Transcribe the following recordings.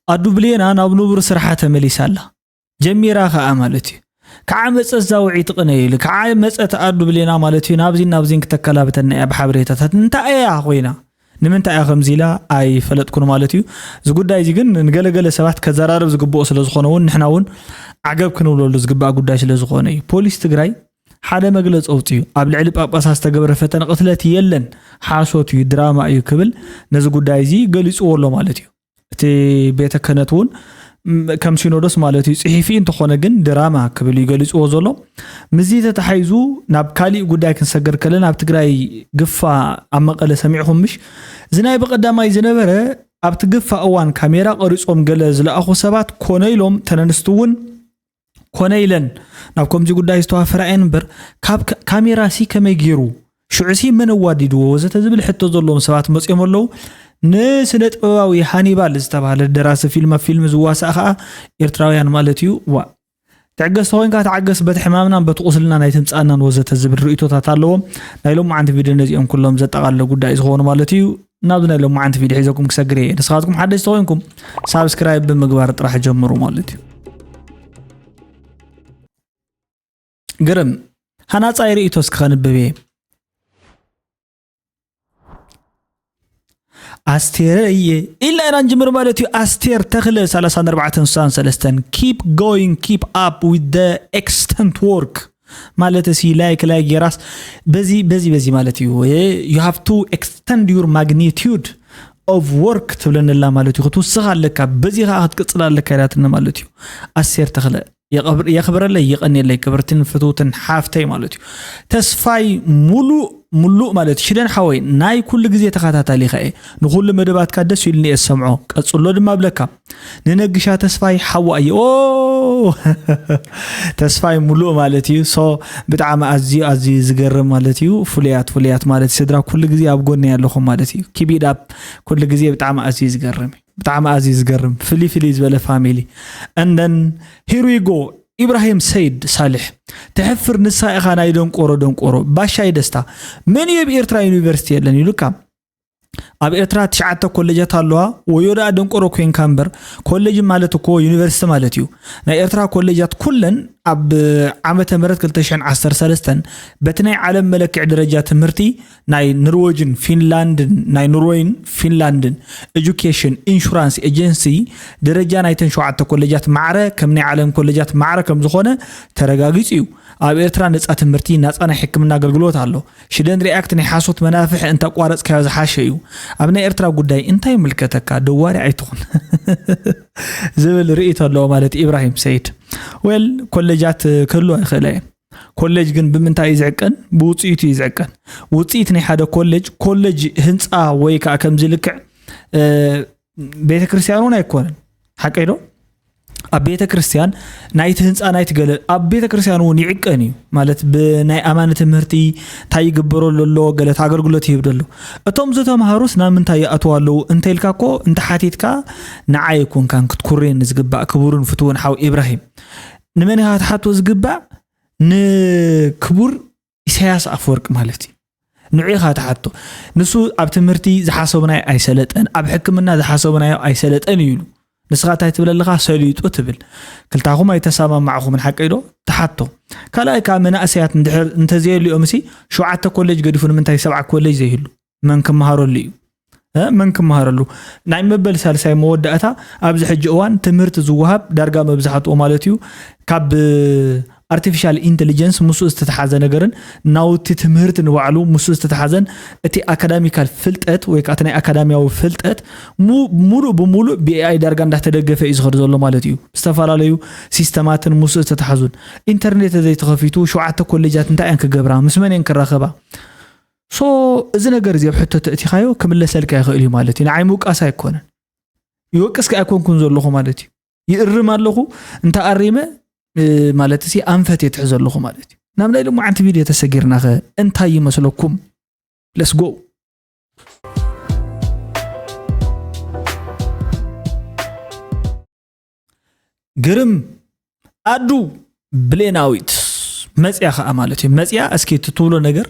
ኣዱ ብሌና ናብ ንቡር ስርሓ ተመሊሳ ኣላ። ጀሚራ ከኣ ማለት እዩ። ከዓ መጸት ዛውዒ ትቕነ ኢሉ። ከዓ መጸት ኣዱ ብሌና ማለት እዩ። ናብዚን ናብዚን ክተከላብተና እያ ብሓበሬታታት። እንታይ እያ ኮይና? ንምንታይ እያ ከምዚ ኢላ ኣይፈለጥኩን ማለት እዩ። እዚ ጉዳይ እዚ ግን ንገለገለ ሰባት ከዘራርብ ዝግብኦ ስለ ዝኾነ እውን ንሕና እውን ዓገብ ክንብለሉ ዝግባእ ጉዳይ ስለ ዝኾነ እዩ። ፖሊስ ትግራይ ሓደ መግለፂ ኣውፅኡ። ኣብ ልዕሊ ጳጳሳት ዝተገበረ ፈተነ ቅትለት የለን፣ ሓሶት እዩ፣ ድራማ እዩ ክብል ነዚ ጉዳይ እዚ ገሊፅዎ ኣሎ ማለት እዩ። እቲ ቤተ ክህነት እውን ም- ከም ሲኖዶስ ማለት እዩ ፅሒፊ እንተኾነ ግን ድራማ ክብል እዩ ገሊፅዎ ዘሎ። ምስዚ ተተሓይዙ ናብ ካሊእ ጉዳይ ክንሰገር ከለና ኣብ ትግራይ ግፋ ኣብ መቐለ ሰሚዕኹም ምሽ? እዚ ናይ ብቐዳማይ ዝነበረ ኣብቲ ግፋ እዋን ካሜራ ቀሪጾም ገለ ዝለኣኹ ሰባት ኮነ ኢሎም ተነንስቲ እውን ኮነ ኢለን ናብ ከምዚ ጉዳይ ዝተዋፈራ እየን እምበር ካብ ካ- ካሜራ ሲ ከመይ ገይሩ ሽዑ ሲ መን ኣዋዲድዎ ወዘተ ዝብል ሕቶ ዘለዎም ሰባት መፅኦም ኣለዉ። ንስነ ጥበባዊ ሃኒባል ዝተባሃለ ደራሲ ፊልማ ፊልም ዝዋሳእ ከዓ ኤርትራውያን ማለት እዩ። ዋ ትዕገስ ተኮይንካ ተዓገስ፣ በቲ ሕማምናን በቲ ቁስልናን ኣይትምፃእናን ወዘተ ዝብል ርእቶታት ኣለዎም። ናይ ሎማዓንቲ ቪድዮ ነዚኦም ኩሎም ዘጠቓለለ ጉዳይ ዝኾኑ ማለት እዩ። ናብዚ ናይ ሎማዓንቲ ቪድዮ ሒዘኩም ክሰግር እየ። ንስኻትኩም ሓደሽቲ ተኮይንኩም ሳብስክራይብ ብምግባር ጥራሕ ጀምሩ ማለት እዩ። ግርም ሃናፃይ ርእቶ እስኪ ከንብብ እየ። ኣስቴረየ ኢልና ኢና ንጅምር ማለት እዩ። ኣስቴር ተኽለ ሰላሳ ኣርባዕተ ስሳን ሰለስተን keep going, keep up with the excellent work ማለት ሲ ላይክ ላይክ ጌራስ በዚ በዚ በዚ ማለት እዩ። You have to extend your magnitude of work ትብለንላ ማለት እዩ። ክትውስኽ ኣለካ፣ በዚ ከዓ ክትቅፅል ኣለካ ኢላትና ማለት እዩ። ኣስቴር ተኽለ የቐብር- የኽብረለይ የቐንየለይ ክብርትን ፍትውትን ሓፍተይ ማለት እዩ። ተስፋይ ሙሉእ ሙሉእ ማለት ሽደን ሓወይ ናይ ኩሉ ግዜ ተኸታታሊኻ እየ። ንኹሉ መደባትካ ደስ ኢሉኒ እየ ዝሰምዖ፣ ቀጽሎ ድማ እብለካ። ንነግሻ ተስፋይ ሓዋ እየ። ኦ ተስፋይ ሙሉእ ማለት እዩ። ሶ ብጣዕሚ ኣዝዩ ኣዝዩ ዝገርም ማለት እዩ። ፍሉያት ፍሉያት ማለት ስድራ ኩሉ ግዜ ኣብ ጎኒ ኣለኹም ማለት እዩ። ኪቢዳብ ኩሉ ግዜ ብጣዕሚ ኣዝዩ ዝገርም እዩ። ብጣዕሚ ኣዝዩ ዝገርም ፍልይ ፍልይ ዝበለ ፋሚሊ። And then here we go. ኢብራሂም ሰይድ ሳልሕ፣ ትሕፍር ንሳ ኢኻ ናይ ደንቆሮ ደንቆሮ። ባሻይ ደስታ፣ መን እዩ ኣብ ኤርትራ ዩኒቨርሲቲ የለን ኢሉካ? ኣብ ኤርትራ ትሽዓተ ኮሌጃት ኣለዋ። ወዮ ደኣ ደንቆሮ ኮይንካ እምበር፣ ኮሌጅ ማለት እኮ ዩኒቨርሲቲ ማለት እዩ። ናይ ኤርትራ ኮሌጃት ኩለን ኣብ ዓመተ ምህረት ክልተ ሽሕን ዓሰርተ ሰለስተን በቲ ናይ ዓለም መለክዒ ደረጃ ትምህርቲ ናይ ኖርወጅን ፊንላንድን ናይ ኖርወይን ፊንላንድን ኤጁኬሽን ኢንሹራንስ ኤጀንሲ ደረጃ ናይተን ሸውዓተ ኮሌጃት ማዕረ ከም ናይ ዓለም ኮሌጃት ማዕረ ከም ዝኾነ ተረጋጊጹ እዩ። ኣብ ኤርትራ ነጻ ትምህርቲ፣ ናጻ ናይ ሕክምና ኣገልግሎት ኣሎ። ሽደን ሪኣክት ናይ ሓሶት መናፍሕ እንተቋረጽካዮ ዝሓሸ እዩ። ኣብ ናይ ኤርትራ ጉዳይ እንታይ ይምልከተካ? ደዋሪ ኣይትኹን ዝብል ርእይቶ ኣለዎ ማለት ኢብራሂም ሰይድ። ዌል ኮሌጃት ክህልዋ ይኽእላ እየን። ኮሌጅ ግን ብምንታይ እዩ ዝዕቀን? ብውፅኢቱ እዩ ዝዕቀን። ውፅኢት ናይ ሓደ ኮሌጅ ኮሌጅ ህንፃ ወይ ከዓ ከምዚ ልክዕ ቤተ ክርስቲያን እውን ኣይኮነን። ሓቀይ ዶ? ኣብ ቤተ ክርስቲያን ናይቲ ህንፃ ናይቲ ገለ ኣብ ቤተ ክርስቲያን እውን ይዕቀን እዩ ማለት ብናይ ኣማኒ ትምህርቲ እንታይ ይግበረሉ ኣሎ ገለት ኣገልግሎት ይህብ ደሎ። እቶም ዝተምሃሩስ ናብ ምንታይ ይኣትዉ ኣለዉ እንተኢልካ እኮ እንተሓቲትካ ንዓ ኣይኮንካን ክትኩርየኒ ዝግባእ ክቡርን ፍትውን ሓው ኢብራሂም። ንመን ኢኻ ክትሓቶ ዝግባእ? ንክቡር ኢሳያስ ኣፈወርቂ ማለት እዩ። ንዑ ኢኻ ትሓቶ። ንሱ ኣብ ትምህርቲ ዝሓሰብናዮ ኣይሰለጠን፣ ኣብ ሕክምና ዝሓሰብናዮ ኣይሰለጠን እዩ ኢሉ። ንስኻ እንታይ ትብል ኣለኻ? ሰሊጡ ትብል። ክልታኹም ኣይተሰማማዕኹምን ሓቀይ ዶ? ትሓቶ። ካልኣይ ከዓ መናእሰያት እንድሕር እንተዘየልዮም ሲ ሸውዓተ ኮሌጅ ገዲፉ ንምንታይ ሰብዓ ኮሌጅ ዘይህሉ? መን ክመሃረሉ እዩ? እ? መን ክመሃረሉ? ናይ መበል ሳልሳይ መወዳእታ ኣብዚ ሕጂ እዋን ትምህርቲ ዝወሃብ ዳርጋ መብዛሕትኡ ማለት እዩ ካብ ኣርቲፊሻል ኢንቴሊጀንስ ምስኡ ዝተተሓዘ ነገርን ናውቲ ትምህርቲ ንባዕሉ ምስኡ ዝተተሓዘን እቲ ኣካዳሚካል ፍልጠት ወይ ከዓ እቲ ናይ ኣካዳሚያዊ ፍልጠት ሙሉእ ብሙሉእ ብኤኣይ ዳርጋ እንዳተደገፈ እዩ ዝኸድ ዘሎ ማለት እዩ። ዝተፈላለዩ ሲስተማትን ምስኡ ዝተተሓዙን ኢንተርኔት ዘይተኸፊቱ ሸውዓተ ኮሌጃት እንታይ እየን ክገብራ? ምስ መን እየን ክራኸባ? ሶ እዚ ነገር እዚ ኣብ ሕቶ ተእቲኻዮ ክምለሰልካ ይኽእል እዩ ማለት እዩ። ንዓይ ምውቃስ ኣይኮነን። ይወቅስካ ኣይኮንኩን ዘለኹ ማለት እዩ። ይእርም ኣለኹ። እንተ ኣሪመ ማለት ሲ ኣንፈት የትሕዝ ኣለኹ ማለት እዩ። ናብ ናይ ሎማዓንቲ ቪድዮ ተሰጊርናኸ እንታይ ይመስለኩም? ለስጎ ግርም ኣዱ ብሌናዊት መፅያ ከዓ ማለት እዩ። መፅያ እስኪ እቲ ትብሎ ነገር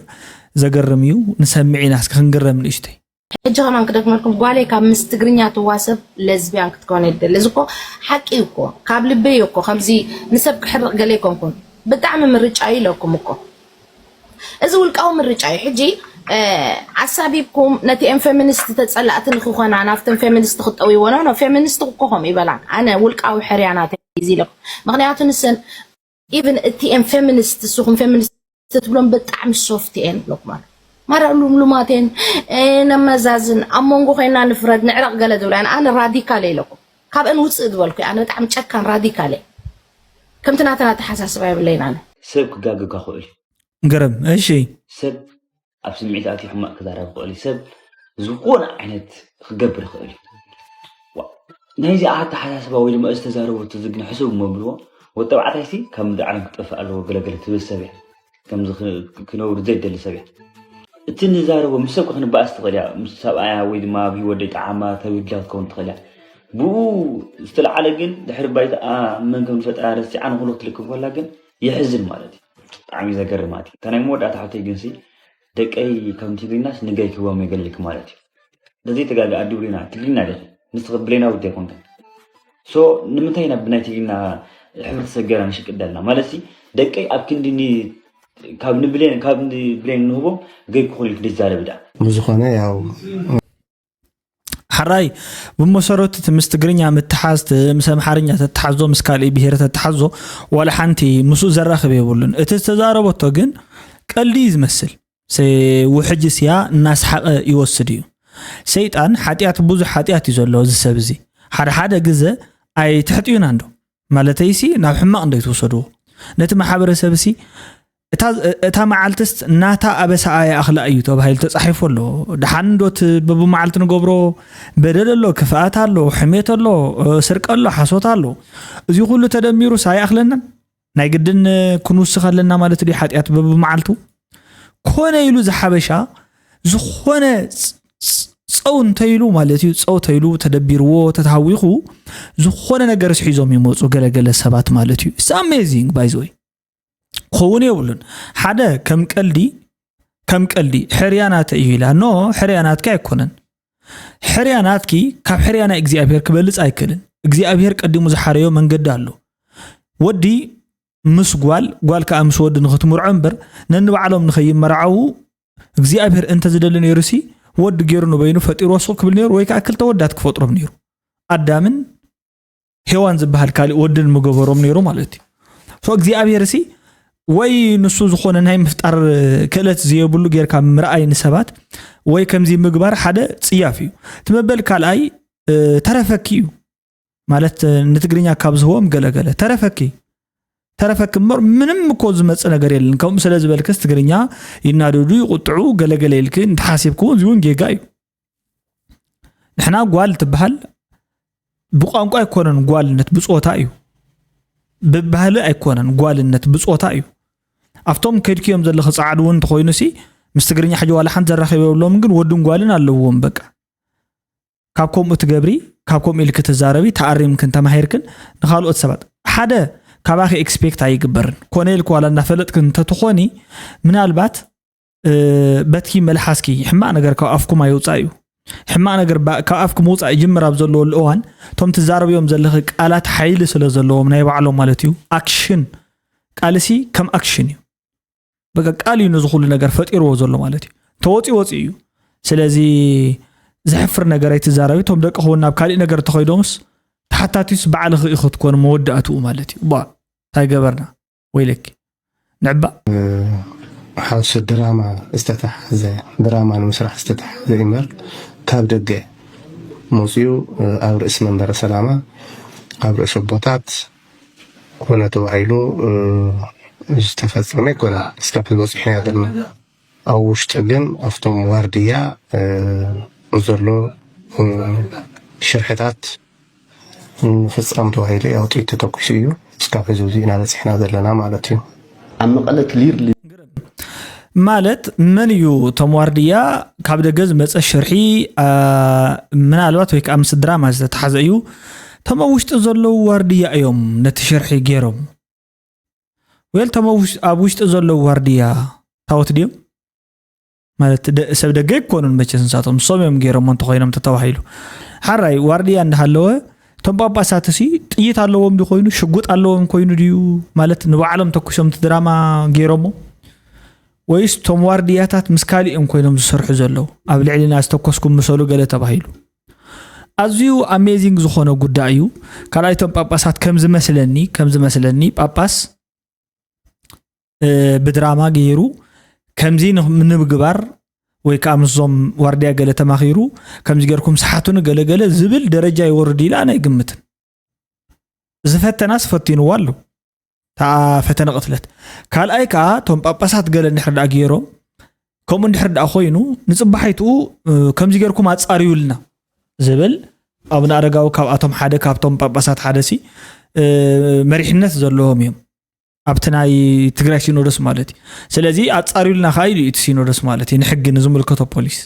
ዘገርም እዩ። ንሰምዕ ኢና እስኪ ክንግረም ንእሽተይ። ሕጂ ከማን ክደግመልኩም፣ ጓለይ ካብ ምስ ትግርኛ ትዋሰብ ለዝቢያን ክትኮን የደሊ። እዚ እኮ ሓቂ እዩ እኮ፣ ካብ ልበይ እዩ እኮ። ከምዚ ንሰብ ክሕርቕ ገለ ኣይኮንኩን፣ ብጣዕሚ ምርጫ እዩ ኢለኩም እኮ። እዚ ውልቃዊ ምርጫ እዩ። ሕጂ ኣሳቢብኩም ነቲ ኤም ፌሚኒስት ተጸላእቲ ንክኾና ናብተን ፌሚኒስት ክጠውይዎ ኖ ኖ፣ ፌሚኒስት እኮ ከምኡ ይበላን። ኣነ ውልቃዊ ሕርያ ናተይ እዚ ኢለኩም። ምክንያቱ ንሰን ኢቭን እቲ ኤም ፌሚኒስት፣ ንስኹም ፌሚኒስት ትብሎም ብጣዕሚ ሶፍት እየን ብለኩም ኣሎ። ማራ ሉምሉማት እየን፣ ነመዛዝን፣ ኣብ መንጎ ኮይና ንፍረድ፣ ንዕረቕ ገለ ዝብላ እየን። ኣነ ራዲካል እየ ኢለኩም። ካብአን ውፅእ ዝበልኩ እየ። ኣነ ብጣዕሚ ጨካን ራዲካል እየ። ከምቲ ናተን ኣተሓሳስባ የብለይን ኣነ። ሰብ ክጋግካ ክእል እዩ። ግርም። እሺ። ሰብ ኣብ ስምዒት ኣትዩ ሕማቕ ክዛረብ ክእል እዩ። ሰብ ዝኾነ ዓይነት ክገብር ይኽእል እዩ። ናይዚ ኣተሓሳስባ ወይ ድማ እዚ ተዛረቦ እቲ ዝግነ ሕሱብ እሞ ብልዎ፣ ወዲ ተባዕታይ ሲ ካብ ምድሪ ዓለም ክጠፍእ ኣለዎ ገለገለ ትብል ሰብ እያ። ከምዚ ክነብር ዘይደሊ ሰብ እያ። እቲ ንዛረቦ ምስ ሰብ ክንበኣስ ትኽእል እያ። ምስ ሰብኣያ ወይ ድማ ኣብ ህይወት ደይጠዓማ ተበዲላ ክትከውን ትኽእል እያ። ብኡ ዝተለዓለ ግን ድሕሪ ባይታ መን ከም ዝፈጠራ ረሲዓ ንኹሉ ክትልክም ከላ ግን የሕዝን ማለት እዩ። ብጣዕሚ ዘገርም ማለት እዩ። እታ ናይ መወዳእታ ሕቶይ ግን ሲ ደቀይ ከም ትግርኛስ ንገይ ክህቦም የገልክ ማለት እዩ። በዚ ተጋጋ ኣዲ ብሌና ትግርኛ ደ ንስኽ ብሌና ውድ ኣይኮንክን። ሶ ንምንታይ ኢና ብናይ ትግርኛ ሕብረተሰብ ገይራ ንሽቅደልና ማለት ሲ ደቀይ ኣብ ክንዲ ኒ- ካብ ንብሌን ካብ ንብሌን ንህቦም ገይ ክኾኑ ኢልክ ደዛረብ ዳ ብዝኾነ ያው ሓራይ ብመሰረቱ እቲ ምስ ትግርኛ ምትሓዝ እቲ ምስ ኣምሓርኛ ተተሓዞ ምስ ካልእ ብሄር ተተሓዞ ዋላ ሓንቲ ምስኡ ዘራኽብ የብሉን። እቲ ዝተዛረበቶ ግን ቀልዲ እዩ ዝመስል። ሰ- ውሕጅ ስያ እናስሓቐ ይወስድ እዩ። ሰይጣን ሓጢኣት ብዙሕ ሓጢኣት እዩ ዘሎ እዚ ሰብ እዚ ሓደ ሓደ ግዘ ኣይትሕጥዩና እንዶ ማለተይሲ ናብ ሕማቕ እንዶ ኣይትውሰድዎ ነቲ ማሕበረሰብ ሲ እታ እታ መዓልትስ ናታ ኣበሳኣ ይኣኽላ እዩ ተባሂሉ ተጻሒፉ ኣሎ። ደሓን እንዶ እቲ በብመዓልቲ ንገብሮ በደል ኣሎ፣ ክፍኣት ኣሎ፣ ሕሜት ኣሎ፣ ስርቂ ኣሎ፣ ሓሶት ኣሎ። እዚ ኩሉ ተደሚሩስ ኣይኣኽለናን? ናይ ግድን ክንውስኽ ኣለና ማለት ድዩ? ሓጢኣት በብመዓልቱ ኮነ ኢሉ ዝሓበሻ ዝኾነ ጸው እንተኢሉ ማለት እዩ፣ ጸው ተኢሉ ተደቢርዎ ተተሃዊኹ ዝኾነ ነገር ስሒዞም ይመፁ ገለገለ ሰባት ማለት እዩ። It's amazing by the way። ክኸውን የብሉን። ሓደ ከም ቀልዲ ከም ቀልዲ ሕርያ ናተ እዩ ኢላ። ኖ ሕርያ ናትኪ ኣይኮነን። ሕርያ ናትኪ ካብ ሕርያ ናይ እግዚኣብሔር ክበልጽ ኣይክእልን። እግዚኣብሔር ቀዲሙ ዝሓረዮ መንገዲ ኣሎ። ወዲ ምስ ጓል ጓል ከዓ ምስ ወዲ ንኽትምርዖ እምበር ነንባዕሎም ንኸይመርዓዉ እግዚኣብሔር እንተዝደሊ ነይሩሲ ወዲ ገይሩ ንበይኑ ፈጢርዎ ሱቕ ክብል ነይሩ ወይ ከዓ ክልተ ወዳት ክፈጥሮም ነይሩ። ኣዳምን ሄዋን ዝበሃል ካሊእ ወድን ምገበሮም ነይሩ ማለት እዩ። So እግዚኣብሔር ሲ ወይ ንሱ ዝኾነ ናይ ምፍጣር ክእለት ዘየብሉ ጌርካ ምርኣይ ንሰባት ወይ ከምዚ ምግባር ሓደ ጽያፍ እዩ። እቲ መበል ካልኣይ ተረፈኪ እዩ ማለት ንትግርኛ ካብ ዝህቦም ገለገለ ተረፈኪ ተረፈኪ እምበር ምንም እኮ ዝመጽእ ነገር የለን። ከምኡ ስለ ዝበልክስ ትግርኛ ይናደዱ ይቁጥዑ ገለገለ ኢልኪ እንተሓሲብክዎ እዚ እውን ጌጋ እዩ። ንሕና ጓል ትበሃል ብቋንቋ ኣይኮነን ጓልነት ብጾታ እዩ። ብባህሊ ኣይኮነን ጓልነት ብጾታ እዩ። ኣብቶም ከድክዮም ዘለኺ ጻዕዱ እውን እንተኾይኑ ሲ ምስ ትግርኛ ሕጂ ዋላ ሓንቲ ዘራኸብ የብሎም ግን ወድን ጓልን ኣለዎም በቃ። ካብ ከምኡ ትገብሪ ካብ ከምኡ ኢልኪ ትዛረቢ ተኣሪምክን ተማሂርክን ንኻልኦት ሰባት ሓደ ካባኺ ኤክስፔክት ኣይግበርን ኮነ ኢልኪ ዋላ እናፈለጥክ እንተትኾኒ ምናልባት በቲ መልሓስኪ ሕማቕ ነገር ካብ ኣፍኩም ኣይውፃእ እዩ። ሕማቕ ነገር ካብ ኣፍኩም ምውፃእ ይጅምር ኣብ ዘለወሉ እዋን እቶም ትዛረብዮም ዘለኺ ቃላት ሓይሊ ስለ ዘለዎም ናይ ባዕሎም ማለት እዩ። ኣክሽን ቃልሲ ከም ኣክሽን እዩ። በቃ ቃል እዩ ነዚ ኩሉ ነገር ፈጢርዎ ዘሎ ማለት እዩ። ተወፂ ወፂ እዩ። ስለዚ ዘሕፍር ነገር ኣይትዛረቢ። እቶም ደቂ ክውን ናብ ካሊእ ነገር ተኸይዶምስ ተሓታቲስ ባዕልኺ ኢኺ ክትኮን መወዳእትኡ ማለት እዩ። ባ እንታይ ገበርና ወይለኪ ንዕባ ሓውሲ ድራማ ዝተተሓዘ ድራማ ንምስራሕ ዝተተሓዘ እምበር ካብ ደገ መፅኡ ኣብ ርእሲ መንበረ ሰላማ ኣብ ርእሲ ኣቦታት ኮነ ተባሂሉ ዝተፈፀመ ኣይኮነ። እስካብ በፂሕና ዘለና ኣብ ውሽጢ ግን ኣብቶም ዋርድያ ዘሎ ሽርሕታት ንምፍፃም ተባሂሉ ያው ጥይት ተተኩሱ እዩ እስካብ ሕዚ ኣብዚ ኢና በፂሕና ዘለና ማለት እዩ። ኣብ መቐለ ክሊርሊ ማለት መን እዩ እቶም ዋርድያ ካብ ደገ ዝመፀ ሽርሒ ምናልባት ወይ ከዓ ምስ ድራማ ዝተተሓዘ እዩ። እቶም ኣብ ውሽጢ ዘለዉ ዋርድያ እዮም ነቲ ሽርሒ ገይሮም። ዌል እቶም ኣብ ውሽጢ ዘለዉ ዋርድያ ታወት ድዮም? ማለት ሰብ ደገ ኣይኮኑን መቸስ ንሳቶም፣ ንሶም እዮም ገይሮሞ እንተኾይኖም ተተባሂሉ። ሓራይ ዋርድያ እንዳሃለወ እቶም ጳጳሳት ሲ ጥይት ኣለዎም ድዩ ኮይኑ ሽጉጥ ኣለዎም ኮይኑ ድዩ? ማለት ንባዕሎም ተኩሶም እቲ ድራማ ገይሮሞ ወይስ እቶም ዋርድያታት ምስ ካሊኦም ኮይኖም ዝሰርሑ ዘለዉ? ኣብ ልዕሊና ዝተኮስኩም ምሰሉ ገለ ተባሂሉ። ኣዝዩ ኣሜዚንግ ዝኾነ ጉዳይ እዩ። ካልኣይ እቶም ጳጳሳት ከም ዝመስለኒ ከም ዝመስለኒ ጳጳስ ብድራማ ገይሩ ከምዚ ንምግባር ወይ ከዓ ምስዞም ዋርድያ ገለ ተማኺሩ ከምዚ ገርኩም ሰሓቱኒ ገለገለ ዝብል ደረጃ ይወርድ ኢላ ናይ ግምትን። ዝፈተናስ ፈቲንዋ ኣሎ ተኣ ፈተነ ቅትለት። ካልኣይ ከዓ እቶም ጳጳሳት ገለ እንድሕር ደኣ ገይሮም ከምኡ እንድሕር ደኣ ኮይኑ ንፅባሒትኡ ከምዚ ገርኩም ኣፃርዩልና ዝብል ኣቡነ ኣረጋዊ ካብኣቶም ሓደ ካብቶም ጳጳሳት ሓደ ሲ መሪሕነት ዘለዎም እዮም ኣብቲ ናይ ትግራይ ሲኖዶስ ማለት እዩ። ስለዚ ኣፃርዩልና ከዓ ኢሉ እቲ ሲኖዶስ ማለት እዩ ንሕጊ ንዝምልከቶ ፖሊስ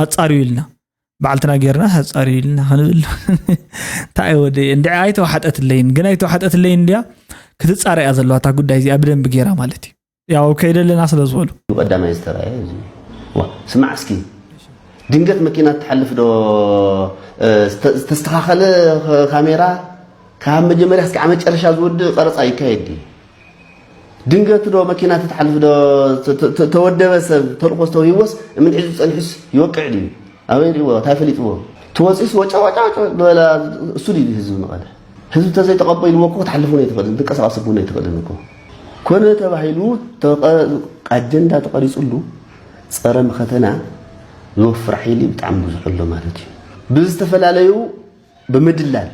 ኣፃርዩልና በዓልትና ጌርና ኣፃርዩልና ክንብል እንታይ ወደ እንዲ ኣይተዋሓጠትለይን ግን ኣይተዋሓጠትለይን እንዲያ ክትፃረያ ዘለዋ እታ ጉዳይ እዚኣ ብደንብ ጌራ ማለት እዩ። ያው ከይደለና ስለ ዝበሉ ቀዳማይ ዝተራየ እዚ ስማዕ እስኪ ድንገት መኪና ትሓልፍ ዶ ዝተስተኻኸለ ካሜራ ካብ መጀመርያ እስካዕ መጨረሻ ዝወድእ ቀረፃ ይካየድ ድዩ? ድንገት ዶ መኪና ትትሓልፍ ዶ ተወደበ ሰብ ተልእኮ ዝተወሂቦስ እምን ሒዙ ፀኒሑስ ይወቅዕ ድዩ? ኣበይ ሪእዎ? እንታይ ፈሊጥዎ? ትወፂስ ወጫ ወጫ ወጫ በላ እሱ ድዩ ህዝቢ መቐለ? ህዝቢ ተዘይተቐበልዎ እኮ ክትሓልፍ እውን ኣይትኽእልን ትንቀሳቐስ እውን ኣይትኽእልን እኮ። ኮነ ተባሂሉ ኣጀንዳ ተቐሪፅሉ ፀረ መኸተና ዝወፍር ሓይሊ ብጣዕሚ ብዙሕ ኣሎ ማለት እዩ። ብዝተፈላለዩ ብምድላል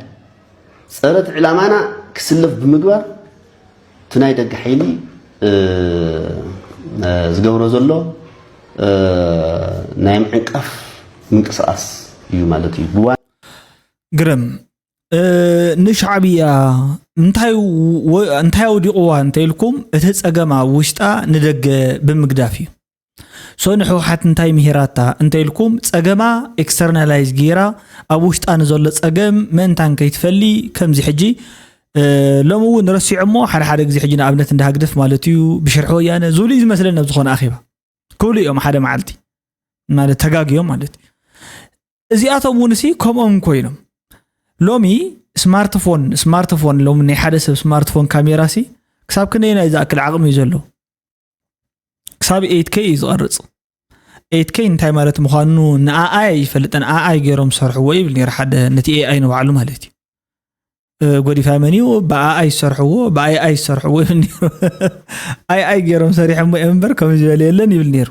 ፀረ እቲ ዕላማና ክስለፍ ብምግባር እቲ ናይ ደገ ሓይሊ ዝገብሮ ዘሎ ናይ ምዕንቃፍ ምንቅስቃስ እዩ ማለት እዩ። ብዋ ግርም ንሻዕብያ እንታይ ኣውዲቕዋ እንተኢልኩም እቲ ፀገም ኣብ ውሽጣ ንደገ ብምግዳፍ እዩ። ሶ ንሕወሓት እንታይ ምሂራታ እንተኢልኩም ፀገማ ኤክስተርናላይዝ ገይራ ኣብ ውሽጣ ንዘሎ ፀገም ምእንታን ከይትፈሊ ከምዚ ሕጂ ሎሚ እውን ረሲዖሞ ሓደ ሓደ ግዜ ሕጂ ንኣብነት እንዳ ህግደፍ ማለት እዩ ብሽርሒ ወያነ ዝብሉ እዩ ዝመስለኒ ኣብ ዝኾነ ኣኼባ ክብሉ እዮም ሓደ መዓልቲ ማለት ተጋግዮም ማለት እዩ። እዚኣቶም እውን ሲ ከምኦም ኮይኖም ሎሚ ስማርትፎን ስማርትፎን ሎሚ ናይ ሓደ ሰብ ስማርትፎን ካሜራ ሲ ክሳብ ክንደየናይ ዝኣክል ዓቕሚ እዩ ዘለዎ ክሳብ ኤይት ኬ እዩ ዝቐርፅ። ኤይት ኬ እንታይ ማለት ምዃኑ ንኣኣይ ኣይፈልጥን። ኣኣይ ገይሮም ዝሰርሕዎ ይብል ነይሩ ሓደ ነቲ ኤኣይ ንባዕሉ ማለት እዩ። ጎዲፋ መን እዩ ብኣኣይ ዝሰርሕዎ ብኣይኣይ ዝሰርሕዎ ይብል ነይሩ። ኣይኣይ ገይሮም ሰሪሖሞ እዮም እምበር ከምዚ ዝበለ የለን ይብል ነይሩ።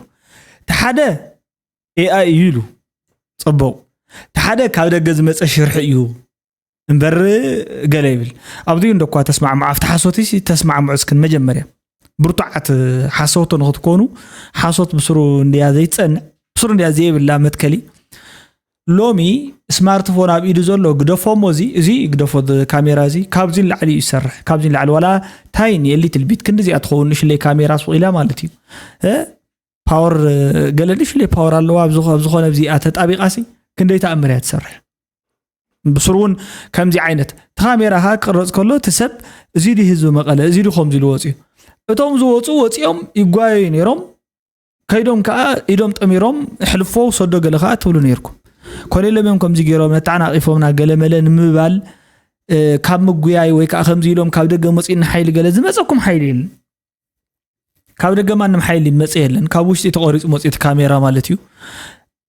እቲ ሓደ ኤኣይ እዩ ኢሉ ፅቡቕ። እቲ ሓደ ካብ ደገ ዝመፀ ሽርሒ እዩ እምበር ገለ ይብል። ኣብዚኡ እንደኳ ተስማዕምዑ ኣብቲ ሓሶት ተስማዕምዑ እስክን መጀመርያ ብርቱዓት ሓሰውቲ ንክትኮኑ ሓሶት ብስሩ እንድያ ዘይትፀንዕ ብስሩ እንድያ ዘይብላ መትከሊ ሎሚ ስማርትፎን ኣብ ኢዱ ዘሎ ግደፎሞ እዚ እዚ ግደፎ ካሜራ እዚ ካብዚ ንላዕሊ እዩ ዝሰርሕ ካብዚ ንላዕሊ ዋላ ታይን የሊትል ቢት ክንዲ እዚኣ ትኸውን ንሽለይ ካሜራ ስቕ ኢላ ማለት እዩ ፓወር ገለ ንሽለይ ፓወር ኣለዋ ኣብ ዝኾነ ኣብዚኣ ተጣቢቓሲ ክንደይ ተኣምር እያ ትሰርሕ ብስሩ እውን ከምዚ ዓይነት እቲ ካሜራ ከዓ ክቅረፅ ከሎ እቲ ሰብ እዚ ዲ ህዝቢ መቐለ እዚ ዲ ከምዚ ኢሉ ወፅዩ እቶም ዝወፁ ወፂኦም ይጓየዩ ነይሮም ከይዶም ከዓ ኢዶም ጠሚሮም ሕልፎ ውሰዶ ገለ ከዓ ትብሉ ነይርኩም ኮነ ኢሎም እዮም ከምዚ ገይሮም ነተዓናቂፎምና ገለመለ ንምባል ካብ ምጉያይ ወይ ከዓ ከምዚ ኢሎም ካብ ደገ መፂእና ሓይሊ ገለ ዝመፀኩም ሓይሊ የለን ካብ ደገ ማንም ሓይሊ መፀ የለን ካብ ውሽጢ ተቆሪፁ መፅኡ እቲ ካሜራ ማለት እዩ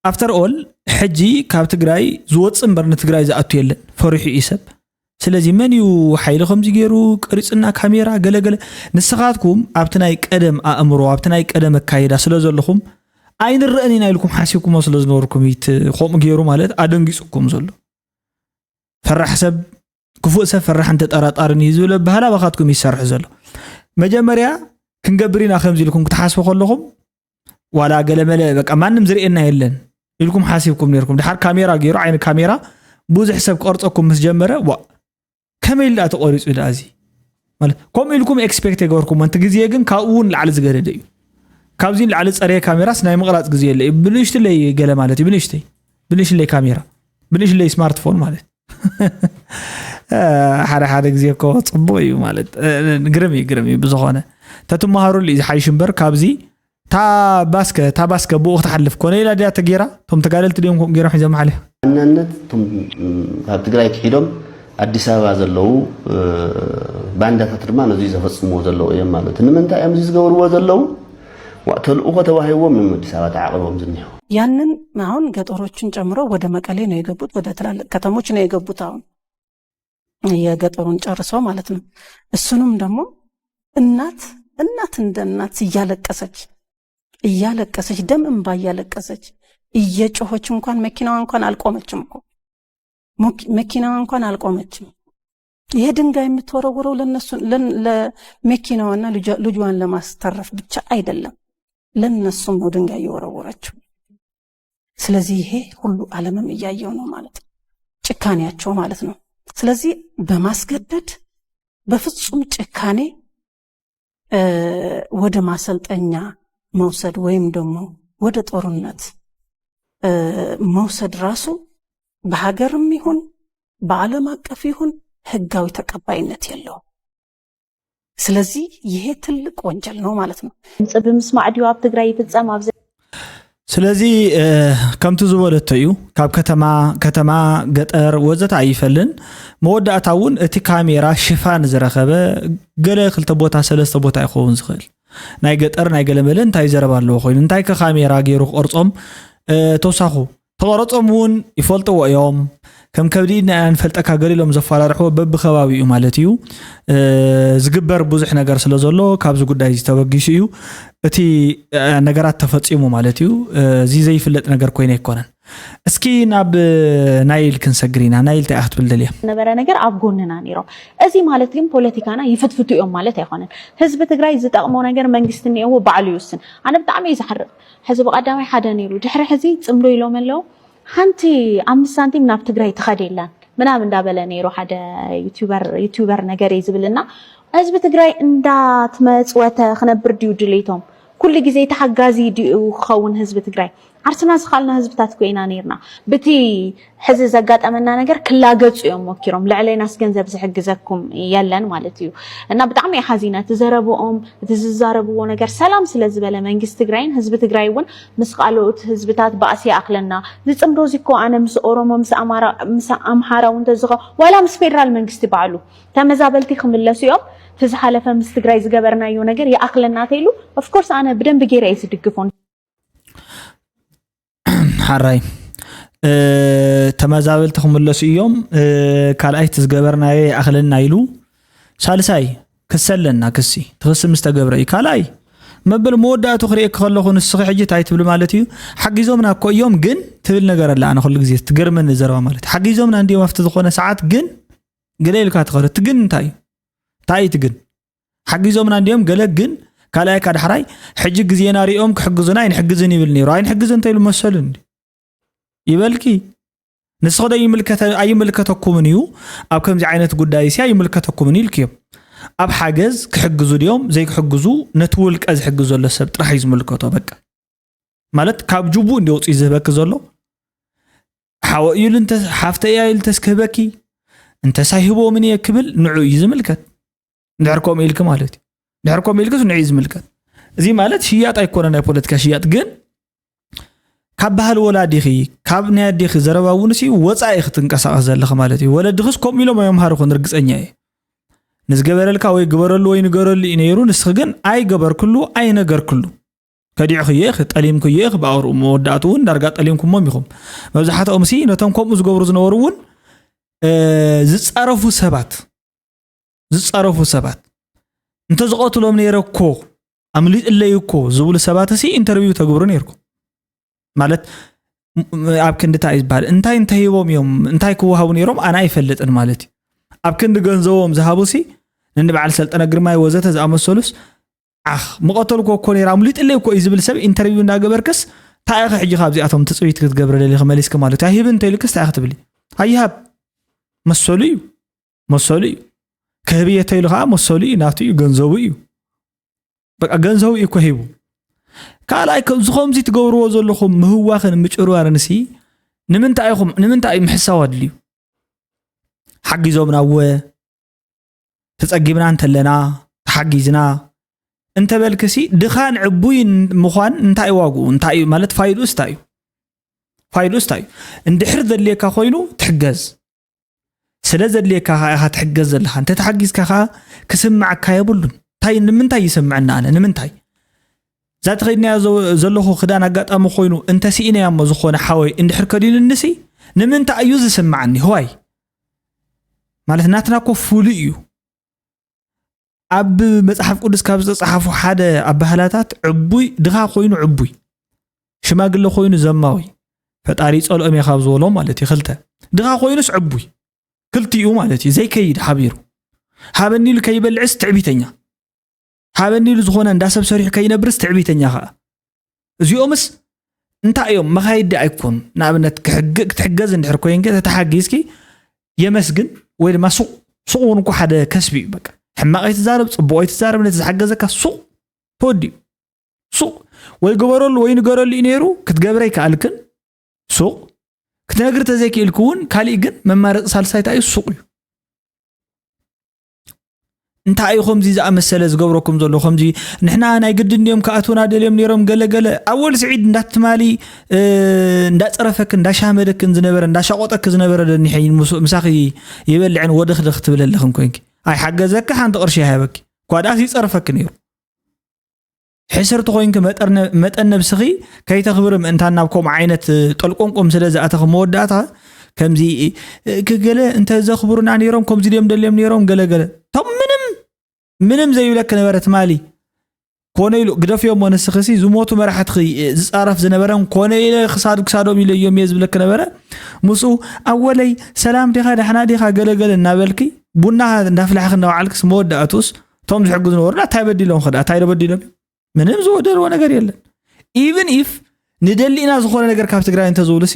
after all ሕጂ ካብ ትግራይ ዝወፅእ እምበር ንትግራይ ዝኣቱ የለን ፈሪሑ እዩ ሰብ ስለዚ መን እዩ ሓይሊ ከምዚ ገይሩ ቀሪፅና ካሜራ ገለገለ ንስኻትኩም ኣብቲ ናይ ቀደም ኣእምሮ ኣብቲ ናይ ቀደም ኣካይዳ ስለ ዘለኹም ኣይንረአን ኢና ኢልኩም ሓሲብኩሞ ስለ ዝነበርኩም እዩ እቲ ከምኡ ገይሩ ማለት ኣደንጊፁኩም ዘሎ ፈራሕ ሰብ ክፉእ ሰብ ፈራሕን ተጠራጣርን እዩ ዝብል ኣበሃል ኣባኻትኩም ይሰርሕ ዘሎ መጀመርያ ክንገብር ኢና ከምዚ ኢልኩም ክትሓስቡ ከለኹም ዋላ ገለመለ በቃ ማንም ዝርእየና የለን ኢልኩም ሓሲብኩም ነርኩም ድሓር ካሜራ ገይሩ ዓይኒ ካሜራ ብዙሕ ሰብ ክቀርፀኩም ምስ ጀመረ ዋ ከመይ ኢሉ ተቆሪፁ ዳ እዚ ማለት ከምኡ ኢልኩም ኤክስፔክት የገበርኩም እቲ ግዜ ግን ካብኡ እውን ላዕሊ ዝገደደ እዩ ካብዚ ላዕሊ ፀረየ ካሜራስ ናይ ምቕራፅ ግዜ የለ እዩ ብንእሽትለይ ገለ ማለት እዩ ብንእሽተይ ብንእሽለይ ካሜራ ብንእሽለይ ስማርትፎን ማለት ሓደ ሓደ ግዜ እኮ ፅቡቅ እዩ ማለት ግርም እዩ ግርም እዩ ብዝኾነ ተትመሃሩሉ እዩ ዝሓይሽ እምበር ካብዚ እታ ባስከ እታ ባስከ ብኡ ክትሓልፍ ኮነ ኢላ ድያ ተጌራ? እቶም ተጋደልቲ ድዮም ከምኡ ገይሮም ሒዞም ሓሊፍ? ዋናነት እቶም ካብ ትግራይ ክሒዶም ኣዲስ ኣበባ ዘለዉ ባንዳታት ድማ ነዚ ዘፈፅምዎ ዘለዉ እዮም ማለት። ንምንታይ እዮም እዚ ዝገብርዎ ዘለዉ? ተልእኾ ተዋሂዎም እዮም ኣዲስ ኣበባ ተዓቕቦም ዝኒሆ። ያንን አሁን ገጠሮችን ጨምሮ ወደ መቀሌ ነው የገቡት፣ ወደ ትላልቅ ከተሞች ነው የገቡት። አሁን የገጠሩን ጨርሰው ማለት ነው። እሱንም ደግሞ እናት እናት እንደ እናት እያለቀሰች እያለቀሰች ደም እንባ እያለቀሰች እየጮኸች እንኳን መኪናዋ እንኳን አልቆመችም እኮ መኪናዋ እንኳን አልቆመችም። ይሄ ድንጋይ የምትወረውረው ለነሱ ለመኪናዋና ልጇን ለማስተረፍ ብቻ አይደለም፣ ለነሱም ነው ድንጋይ የወረወረችው። ስለዚህ ይሄ ሁሉ ዓለምም እያየው ነው ማለት ነው፣ ጭካኔያቸው ማለት ነው። ስለዚህ በማስገደድ በፍጹም ጭካኔ ወደ ማሰልጠኛ መውሰድ ወይም ደግሞ ወደ ጦርነት መውሰድ ራሱ በሀገርም ይሁን በዓለም አቀፍ ይሁን ህጋዊ ተቀባይነት የለውም። ስለዚህ ይሄ ትልቅ ወንጀል ነው ማለት ነው። ድምፂ ብምስማዕ ድዩ ኣብ ትግራይ ይፍፀም? ኣብዚ ስለዚ ከምቲ ዝበለቶ እዩ። ካብ ከተማ ከተማ ገጠር ወዘተ ኣይፈልን። መወዳእታ እውን እቲ ካሜራ ሽፋን ዝረኸበ ገለ ክልተ ቦታ ሰለስተ ቦታ ይኸውን ዝኽእል ናይ ገጠር ናይ ገለመለ እንታይ ዘረባ ኣለዎ ኮይኑ እንታይ ከ ካሜራ ገይሩ ክቐርጾም ተውሳኹ ተቐረጾም እውን ይፈልጥዎ እዮም። ከም ከብዲ ኢድና ኢና ንፈልጠካ ገሊሎም ዘፈራርሕዎ በብከባቢኡ ማለት እዩ። ዝግበር ብዙሕ ነገር ስለ ዘሎ ካብዚ ጉዳይ እዚ ተበጊሱ እዩ እቲ ነገራት ተፈጺሙ ማለት እዩ። እዚ ዘይፍለጥ ነገር ኮይነ ኣይኮነን። እስኪ ናብ ናይል ክንሰግር ኢና። ናይል እንታይ ክትብል ደልያ? ነበረ ነገር ኣብ ጎንና ነይሮም። እዚ ማለት ግን ፖለቲካና ይፍትፍቱ እዮም ማለት ኣይኮነን። ህዝቢ ትግራይ ዝጠቕሞ ነገር መንግስቲ እኒአዎ ባዕሉ ይውስን። ኣነ ብጣዕሚ እዩ ዝሓርቕ። ሕዚ ብቐዳማይ ሓደ ነይሩ፣ ድሕሪ ሕዚ ፅምዶ ኢሎም ኣለዉ። ሓንቲ ኣምስት ሳንቲም ናብ ትግራይ ትኸድ የላን ምናምን እንዳበለ ነይሩ ሓደ ዩቲዩበር ነገር እዩ ዝብልና። ህዝቢ ትግራይ እንዳትመፅወተ ክነብር ድዩ ድሌቶም? ኩሉ ግዜ ተሓጋዚ ድዩ ክኸውን ህዝቢ ትግራይ? ዓርስና ዝኻልና ህዝብታት እኮ ኢና ነይርና። ብቲ ሕዚ ዘጋጠመና ነገር ክላገፁ እዮም ሞኪሮም። ልዕሌናስ ገንዘብ ዝሕግዘኩም የለን ማለት እዩ። እና ብጣዕሚ እየ ሓዚነ። እቲ ዘረብኦም፣ እቲ ዝዛረብዎ ነገር ሰላም ስለ ዝበለ መንግስቲ ትግራይን ህዝቢ ትግራይ እውን ምስ ካልኦት ህዝብታት ባእሲ ይኣኽለና። ዝፅምዶ እዚ እኮ ኣነ ምስ ኦሮሞ ምስ ኣምሓራ እውን ተዝኸ ዋላ ምስ ፌደራል መንግስቲ ባዕሉ ተመዛበልቲ ክምለሱ እዮም። እቲ ዝሓለፈ ምስ ትግራይ ዝገበርናዮ ነገር ይኣኽለና ተይሉ ኦፍኮርስ ኣነ ብደንቢ ገይረ እየ ዝድግፎ። ሓራይ ተመዛበልቲ ክምለሱ እዮም። ካልኣይ እቲ ዝገበርናዮ ይኣኽለና ኢሉ ሳልሳይ ክሲ ኣለና። ክሲ እቲ ክሲ ምስ ተገብረ እዩ። ካልኣይ መበል መወዳእቱ ክርእየኪ ከለኹ ንስኺ ሕጂ እንታይ ትብሊ ማለት እዩ? ሓጊዞምና እኮ እዮም ግን ትብል ነገር ኣላ። ኣነ ኩሉ ግዜ ትገርመኒ ዘረባ ማለት እዩ። ሓጊዞምና እንዲዮም ኣብቲ ዝኾነ ሰዓት ግን ገለ ኢልካ ትኸዶ። እቲ ግን እንታይ እዩ? እንታይ እዩ እቲ ግን? ሓጊዞምና እንዲዮም ገለ ግን ካልኣይካ ዳሕራይ ሕጂ ግዜና ሪኦም ክሕግዙና ኣይንሕግዝን ይብል ነይሩ። ኣይንሕግዝን እንተኢሉ መሰሉ እንዲ ይበልኪ ንስኺ ዶ ኣይምልከተኩምን እዩ ኣብ ከምዚ ዓይነት ጉዳይ ሲ ኣይምልከተኩምን ኢልክዮም ኣብ ሓገዝ ክሕግዙ ድዮም ዘይክሕግዙ ነቲ ውልቀ ዝሕግዝ ዘሎ ሰብ ጥራሕ እዩ ዝምልከቶ በቃ ማለት ካብ ጅቡ እንዲ ወፂኡ ዝህበኪ ዘሎ ሓወ እዩ ሓፍተ እያ ኢሉ ተስክህበኪ እንተሳይ ህቦምን እየ ክብል ንዑ እዩ ዝምልከት ድሕር ከምኡ ኢልኪ ማለት እዩ ድሕር ከምኡ ኢልክስ ንዑ እዩ ዝምልከት እዚ ማለት ሽያጥ ኣይኮነ ናይ ፖለቲካ ሽያጥ ግን ካብ ባህል ወላዲኺ ካብ ናይ ኣዴኺ ዘረባ እውን ሲ ወፃኢ ክትንቀሳቐስ ዘለኺ ማለት እዩ ወለድኽስ ከምኡ ኢሎም ኣይምሃርኹን ርግፀኛ እየ ንዝገበረልካ ወይ ግበረሉ ወይ ንገረሉ እዩ ነይሩ ንስኺ ግን ኣይገበርክሉ ኣይነገርክሉ ከዲዕኽዮ ኢኺ፣ ጠሊምክዮ ኢኺ፣ ብኣውርኡ መወዳእትኡ እውን ዳርጋ ጠሊምኩሞም ኢኹም። መብዛሕትኦም ሲ ነቶም ከምኡ ዝገብሩ ዝነበሩ እውን ዝፀረፉ ሰባት ዝፀረፉ ሰባት እንተዝቐትሎም ነይረ እኮ ኣምሊጥለይ እኮ ዝብሉ ሰባት ሲ ኢንተርቪው ተግብሩ ነይርኩም። ማለት ኣብ ክንዲ እንታይ እዩ ዝበሃል እንታይ እንተሂቦም እዮም እንታይ ክወሃቡ ነይሮም ኣነ ኣይፈልጥን ማለት እዩ። ኣብ ክንዲ ገንዘቦም ዝሃቡ ሲ ንንበዓል ሰልጠነ ግርማይ ወዘተ ዝኣመሰሉስ ዓኽ ምቐተልኮ እኮ ነይራ ኣምሊጥለይ እኮ እዩ ዝብል ሰብ ኢንተርቪው እንዳገበርክስ እንታይ ኢኺ ሕጂ ካብዚኣቶም ትፅቢት ክትገብሪ ደሊኺ መሊስኪ ማለት እዩ ኣይህብን እንተኢልክስ እንታይ ኢኺ ትብሊ ኣይሃብ መሰሉ እዩ መሰሉ እዩ ክህብ እየ ተኢሉ ከዓ መሰሉ እዩ ናቱ እዩ ገንዘቡ እዩ በቃ ገንዘቡ እዩ እኮ ሂቡ ካልኣይ ከምዚ ከምዚ ትገብርዎ ዘለኹም ምህዋኽን ምጭርባርን ሲ ንምንታይ ኢኹም ንምንታይ እዩ ምሕሳው ኣድልዩ ሓጊዞምና እወ ተፀጊብና እንተለና ተሓጊዝና እንተበልክሲ ድኻን ዕቡይ ምዃን እንታይ ዋግኡ? እንታይ እዩ ማለት ፋይድኡስ እንታይ እዩ? ፋይድኡስ እንታይ እዩ? እንድሕር ዘድልየካ ኮይኑ ትሕገዝ። ስለ ዘድልየካ ከዓ ኢኻ ትሕገዝ ዘለኻ። እንተ ተሓጊዝካ ከዓ ክስምዓካ የብሉን። እንታይ ንምንታይ ይስምዐና ኣነ? ንምንታይ? እዛ ተኸዲናዮ ዘ- ዘለኹ ክዳን ኣጋጣሚ ኮይኑ እንተ ስኢነያ እሞ ዝኾነ ሓወይ እንድሕር ከዲኑንሲ ንምንታይ እዩ ዝስምዓኒ? ህዋይ ማለት ናትና እኮ ፍሉይ እዩ። ኣብ መጽሓፍ ቅዱስ ካብ ዝተጻሓፉ ሓደ ኣባህላታት ዕቡይ ድኻ ኮይኑ ዕቡይ ሽማግለ ኮይኑ ዘማዊ ፈጣሪ ይጸልኦም እየ ካብ ዝበሎም ማለት እዩ። ክልተ ድኻ ኮይኑስ ዕቡይ ክልቲኡ ማለት እዩ። ዘይከይድ ሓቢሩ ሃበኒ ኢሉ ከይበልዕስ ትዕቢተኛ፣ ሃበኒ ኢሉ ዝኾነ እንዳ ሰብ ሰሪሑ ከይነብርስ ትዕቢተኛ ከዓ። እዚኦምስ እንታይ እዮም? መኻይዲ ኣይኮኑ። ንኣብነት ክሕግ- ክትሕገዝ እንድሕር ኮይንከ ተተሓጊዝኪ የመስግን ወይ ድማ ሱቕ ሱቕ እውን እኮ ሓደ ከስቢ እዩ። በቃ ሕማቕ ኣይትዛረብ፣ ፅቡቕ ኣይትዛረብ፣ ነቲ ዝሓገዘካ ሱቕ ተወዲኡ ሱቕ ወይ ግበረሉ ወይ ንገረሉ እዩ ነይሩ። ክትገብረ ይከኣልክን ሱቕ ክትነግር ተዘይክእልክ እውን ካሊእ ግን መማረፂ ሳልሳይ እንታይ እዩ? ሱቕ እዩ። እንታይ እዩ ከምዚ ዝኣመሰለ ዝገብረኩም ዘሎ? ከምዚ ንሕና ናይ ግድን እዮም ክኣትውና ደልዮም ነይሮም ገለገለ ኣወል ስዒድ እንዳትማሊ እ፣ እንዳፀረፈክን እንዳሻመደክን ዝነበረ እንዳሻቆጠክ ዝነበረ ደኒሐ ምስ- ምሳኺ ይበልዕን ወደኽደኽ ትብለለኽን ኮንኪ ኣይሓገዘኪ ሓንቲ ቅርሺ ይሃበኪ እኳ ደኣስ ይፀርፈኪ ነይሩ። ሕስርቲ ኮይንኪ መጠርነ- መጠን ነብስኺ ከይተኽብሪ ምእንታን ናብ ከምኡ ዓይነት እ፣ ጠልቆንቆም ስለ ዝኣተኺ መወዳእታ ከምዚ እ፣ ክገለ እንተ ዘኽብሩና ነይሮም ከምዚ ድዮም ደልዮም ነይሮም ገለገለ ቶም ምንም ምንም ዘይብለኪ ነበረ ትማሊ ኮነ ኢሉ ግደፍዮ እሞ ንስኽሲ ዝሞቱ መራሕትኺ እ፣ ዝፃረፍ ዝነበረን ኮነ ኢለ ክሳዱ ክሳዶም ኢለ እዮም እየ ዝብለኪ ነበረ ምስኡ ኣወለይ ሰላም ዲኻ ዳሕና ዲኻ ገለገለ እናበልኪ ቡና እንዳፍላሕኪ እናወዓልክስ መወዳእቱስ እቶም ዝሕግዙ ነበሩ እንታይ በዲሎም ኸዳ እንታይ በዲሎም ምንም ዝበደልዎ ነገር የለን even if ንደሊና ዝኾነ ነገር ካብ ትግራይ እንተዝብሉሲ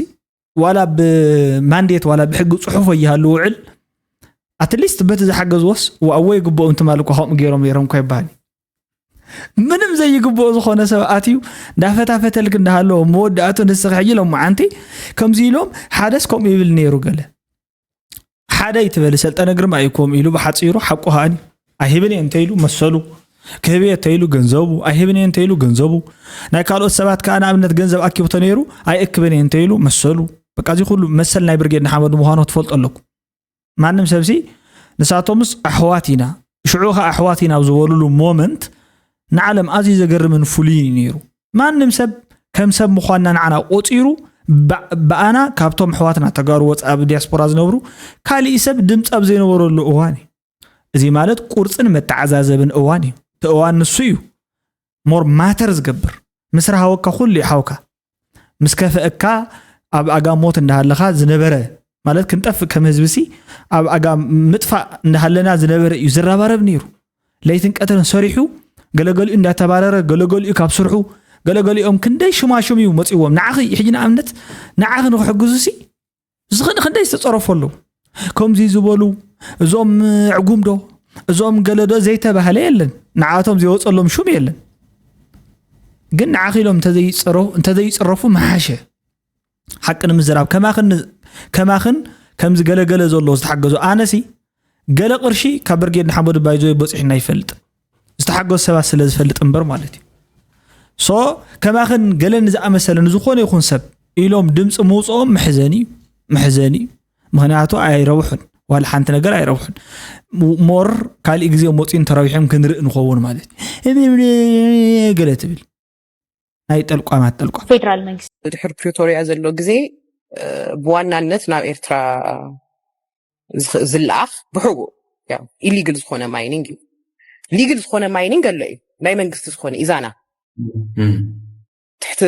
ዋላ ብማንዴት ዋላ ብሕጊ ፅሑፍ ይሃሉ ውዕል ኣትሊስት በቲ ዝሓገዝዎስ ዋእዎ ይግብኦም ትማል እኳ ከምኡ ገይሮም ነይሮም እኳ ይበሃል ምንም ዘይግብኦ ዝኾነ ሰብ ኣትዩ እንዳፈታፈተልክ እንዳሃለዎ መወዳእቱ ንስኺ ሕጂ ሎመዓንቲ ከምዚ ኢሎም ሓደስ ከምኡ ይብል ነይሩ ገለ ሓደ ይትበል ሰልጠነ ግርማ እዩ ከምኡ ኢሉ ብሓፂሩ ሓቁ ከኣኒ ኣይህብን እየ እንተኢሉ መሰሉ ክህብ እየ እንተኢሉ ገንዘቡ ኣይህብን እየ እንተኢሉ ገንዘቡ ናይ ካልኦት ሰባት ከዓ ንኣብነት ገንዘብ ኣኪቡ ተነይሩ ኣይእክብን እየ እንተኢሉ መሰሉ በቃ እዚ ኩሉ መሰል ናይ ብርጌድ ንሓመዱ ምዃኑ ክትፈልጦ ኣለኩ ማንም ሰብሲ ንሳቶምስ ኣሕዋት ኢና ሽዑ ከዓ ኣሕዋት ኢና ኣብ ዝበሉሉ ሞመንት ንዓለም ኣዝዩ ዘገርምን ፍሉይን እዩ ነይሩ ማንም ሰብ ከም ሰብ ምዃንና ንዓና ቆፂሩ ብኣና ካብቶም ኣሕዋትና ተጋሩ ወፃኢ ኣብ ዲያስፖራ ዝነብሩ ካሊእ ሰብ ድምፂ ኣብ ዘይነበረሉ እዋን እዩ እዚ ማለት ቁርፅን መተዓዛዘብን እዋን እዩ እቲ እዋን ንሱ እዩ more matter ዝገብር ምስ ረሃወካ ኩሉ ይሓውካ ምስ ከፍአካ ኣብ ኣጋ ሞት እንዳሃለኻ ዝነበረ ማለት ክንጠፍእ ከም ህዝቢ ሲ ኣብ ኣጋ ምጥፋእ እንዳሃለና ዝነበረ እዩ ዝረባረብ ነይሩ ለይትን ቀትርን ሰሪሑ ገለገሊኡ እንዳተባረረ ገለገሊኡ ካብ ስርሑ ገለገሊኦም ክንደይ ሽማሽም እዩ መፅዎም ንዓኺ ሕጂ ንኣብነት ንዓኺ ንክሕግዙ ሲ ዝኽእል ክንደይ ዝተፀረፉ ኣለዉ ከምዚ ዝበሉ እዞም ዕጉም ዶ እዞም ገለ ዶ ዘይተባህለ የለን ንዓቶም ዘይወፀሎም ሹም የለን ግን ንዓኺ ኢሎም እንተዘይፅረፉ ምሓሸ ሓቂ ንምዝራብ ከማኽን ከምዚ ገለገለ ዘሎ ዝተሓገዙ ኣነሲ ገለ ቅርሺ ካብ ብርጌድ ንሓመዱ ባይዞ በፂሑና ይፈልጥ ዝተሓገዙ ሰባት ስለ ዝፈልጥ እምበር ማለት እዩ so ከማኽን ገለን ዝኣመሰለ ንዝኾነ ይኹን ሰብ ኢሎም ድምፂ ምውፅኦም መሕዘኒ እዩ መሕዘኒ እዩ ምክንያቱ ኣይረብሑን ዋላ ሓንቲ ነገር ኣይረብሑን more ካሊእ ግዜ መፂኡ እንተረቢሖም ክንርኢ ንኸውን ማለት እዩ ገለ ትብል ናይ ጠልቋማት ጠልቋም ፌደራል መንግስቲ ድሕር ፕሪቶሪያ ዘሎ ግዜ ብዋናነት ናብ ኤርትራ ዝለኣኽ ብሕቡእ ኢሊግል ዝኾነ ማይኒንግ እዩ ሊግል ዝኾነ ማይኒንግ ኣሎ እዩ ናይ መንግስቲ ዝኾነ ኢዛና ትሕቲ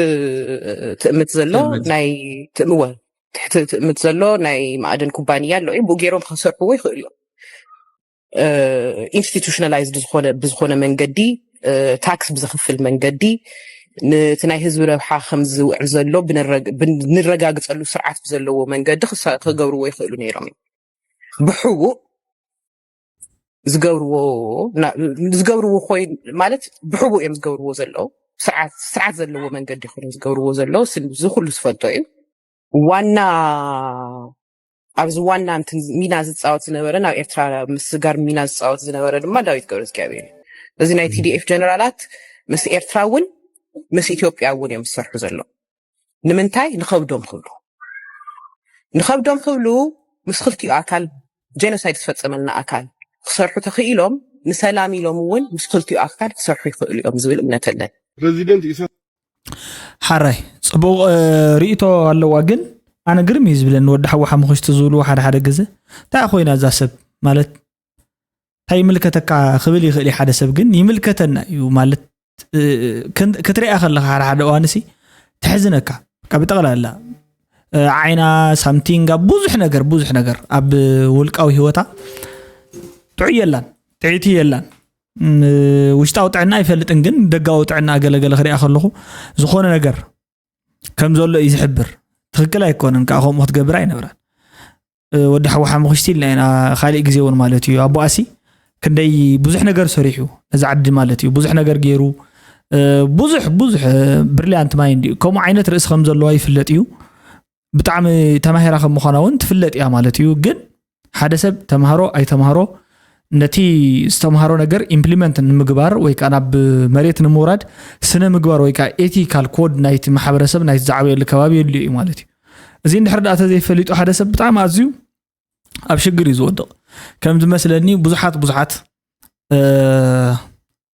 ትእምት ዘሎ ናይ ትእምወ ትሕቲ ትእምት ዘሎ ናይ ማእድን ኩባንያ ኣሎ እዩ ብኡ ገይሮም ከሰርሕዎ ይኽእሉ እዮም ኢንስቲቱሽናላይዝድ ዝኾነ ብዝኾነ መንገዲ ታክስ ብዘኽፍል መንገዲ ነቲ ናይ ህዝቢ ረብሓ ከም ዝውዕል ዘሎ ንረጋግፀሉ ስርዓት ብዘለዎ መንገዲ ክገብርዎ ይኽእሉ ነይሮም እዩ ብሕቡእ ዝገብርዎ ዝገብርዎ ኮይኑ ማለት ብሕቡእ እዮም ዝገብርዎ ዘለዉ ስርዓት ዘለዎ መንገዲ ይኮኑ ዝገብርዎ ዘለዉ እዚ ኩሉ ዝፈልጦ እዩ ዋና ኣብዚ ዋና ሚና ዝፃወት ዝነበረ ናብ ኤርትራ ምስጋር ሚና ዝፃወት ዝነበረ ድማ ዳዊት ገብረ እግዚኣብሔር እዩ እዚ ናይ ቲዲኤፍ ጀነራላት ምስ ኤርትራ እውን ምስ ኢትዮጵያ እውን እዮም ዝሰርሑ ዘለዉ። ንምንታይ? ንኸብዶም ክብሉ ንኸብዶም ክብሉ ምስ ክልቲኡ ኣካል ጄኖሳይድ ዝፈጸመልና ኣካል ክሰርሑ ተኽኢሎም ንሰላም ኢሎም እውን ምስ ክልቲኡ ኣካል ክሰርሑ ይኽእሉ እዮም ዝብል እምነት ኣለን። ፕረዚደንት ኢሳያስ ሓራይ ጽቡቕ እ፣ ርእይቶ ኣለዋ። ግን ኣነ ግርም እዩ ዝብለኒ ወዲ ሓዊ ሓሙኽሽቲ ዝብልዎ ሓደ ሓደ ግዜ እንታይ ኮይና እዛ ሰብ ማለት እንታይ ይምልከተካ ክብል ይኽእል እዩ ሓደ ሰብ። ግን ይምልከተና እዩ ማለት እ፣ ክን- ክትሪኣ ከለካ ሓደ ሓደ እዋንሲ ተሕዝነካ። ካብ ብጠቕላላ እ፣ ዓይና ሳምቲንግ ኣብ ብዙሕ ነገር ብዙሕ ነገር ኣብ ውልቃዊ ህይወታ ጥዑይ የላን ጥዕይቲ የላን። ም፣ ውሽጣዊ ጥዕና ኣይፈልጥን፣ ግን ደጋዊ ጥዕና ገለገለ ክሪኣ ከለኹ ዝኾነ ነገር ከም ዘሎ እዩ ዝሕብር። ትኽክል ኣይኮነን ከዓ ከምኡ ክትገብር ኣይነብራን። እ፣ ወዲ ሓዊ ሓሙኽሽቲ ኢልና ኢና ካሊእ ግዜ እውን ማለት እዩ ኣቦኣሲ ክንደይ ብዙሕ ነገር ሰሪሑ ነዚ ዓዲ ማለት እዩ ብዙሕ ነገር ገይሩ እ፣ ብዙሕ ብዙሕ ብሪሊያንት ማይንድ እዩ። ከምኡ ዓይነት ርእሲ ከም ዘለዋ ይፍለጥ እዩ። ብጣዕሚ ተማሂራ ከም ምዃና እውን ትፍለጥ እያ ማለት እዩ። ግን ሓደ ሰብ ተማሃሮ ኣይተማሃሮ ነቲ ዝተምሃሮ ነገር ኢምፕሊመንት ንምግባር ወይ ከዓ ናብ መሬት ንምውራድ ስነ ምግባር ወይ ከዓ ኤቲካል ኮድ ናይቲ ማሕበረሰብ ናይቲ ዝዓበየሉ ከባቢ የድልዮ እዩ ማለት እዩ። እዚ እንድሕር ደኣ ተዘይፈሊጡ ሓደ ሰብ ብጣዕሚ ኣዝዩ ኣብ ሽግር እዩ ዝወድቕ። ከም ዝመስለኒ ብዙሓት ብዙሓት እ፣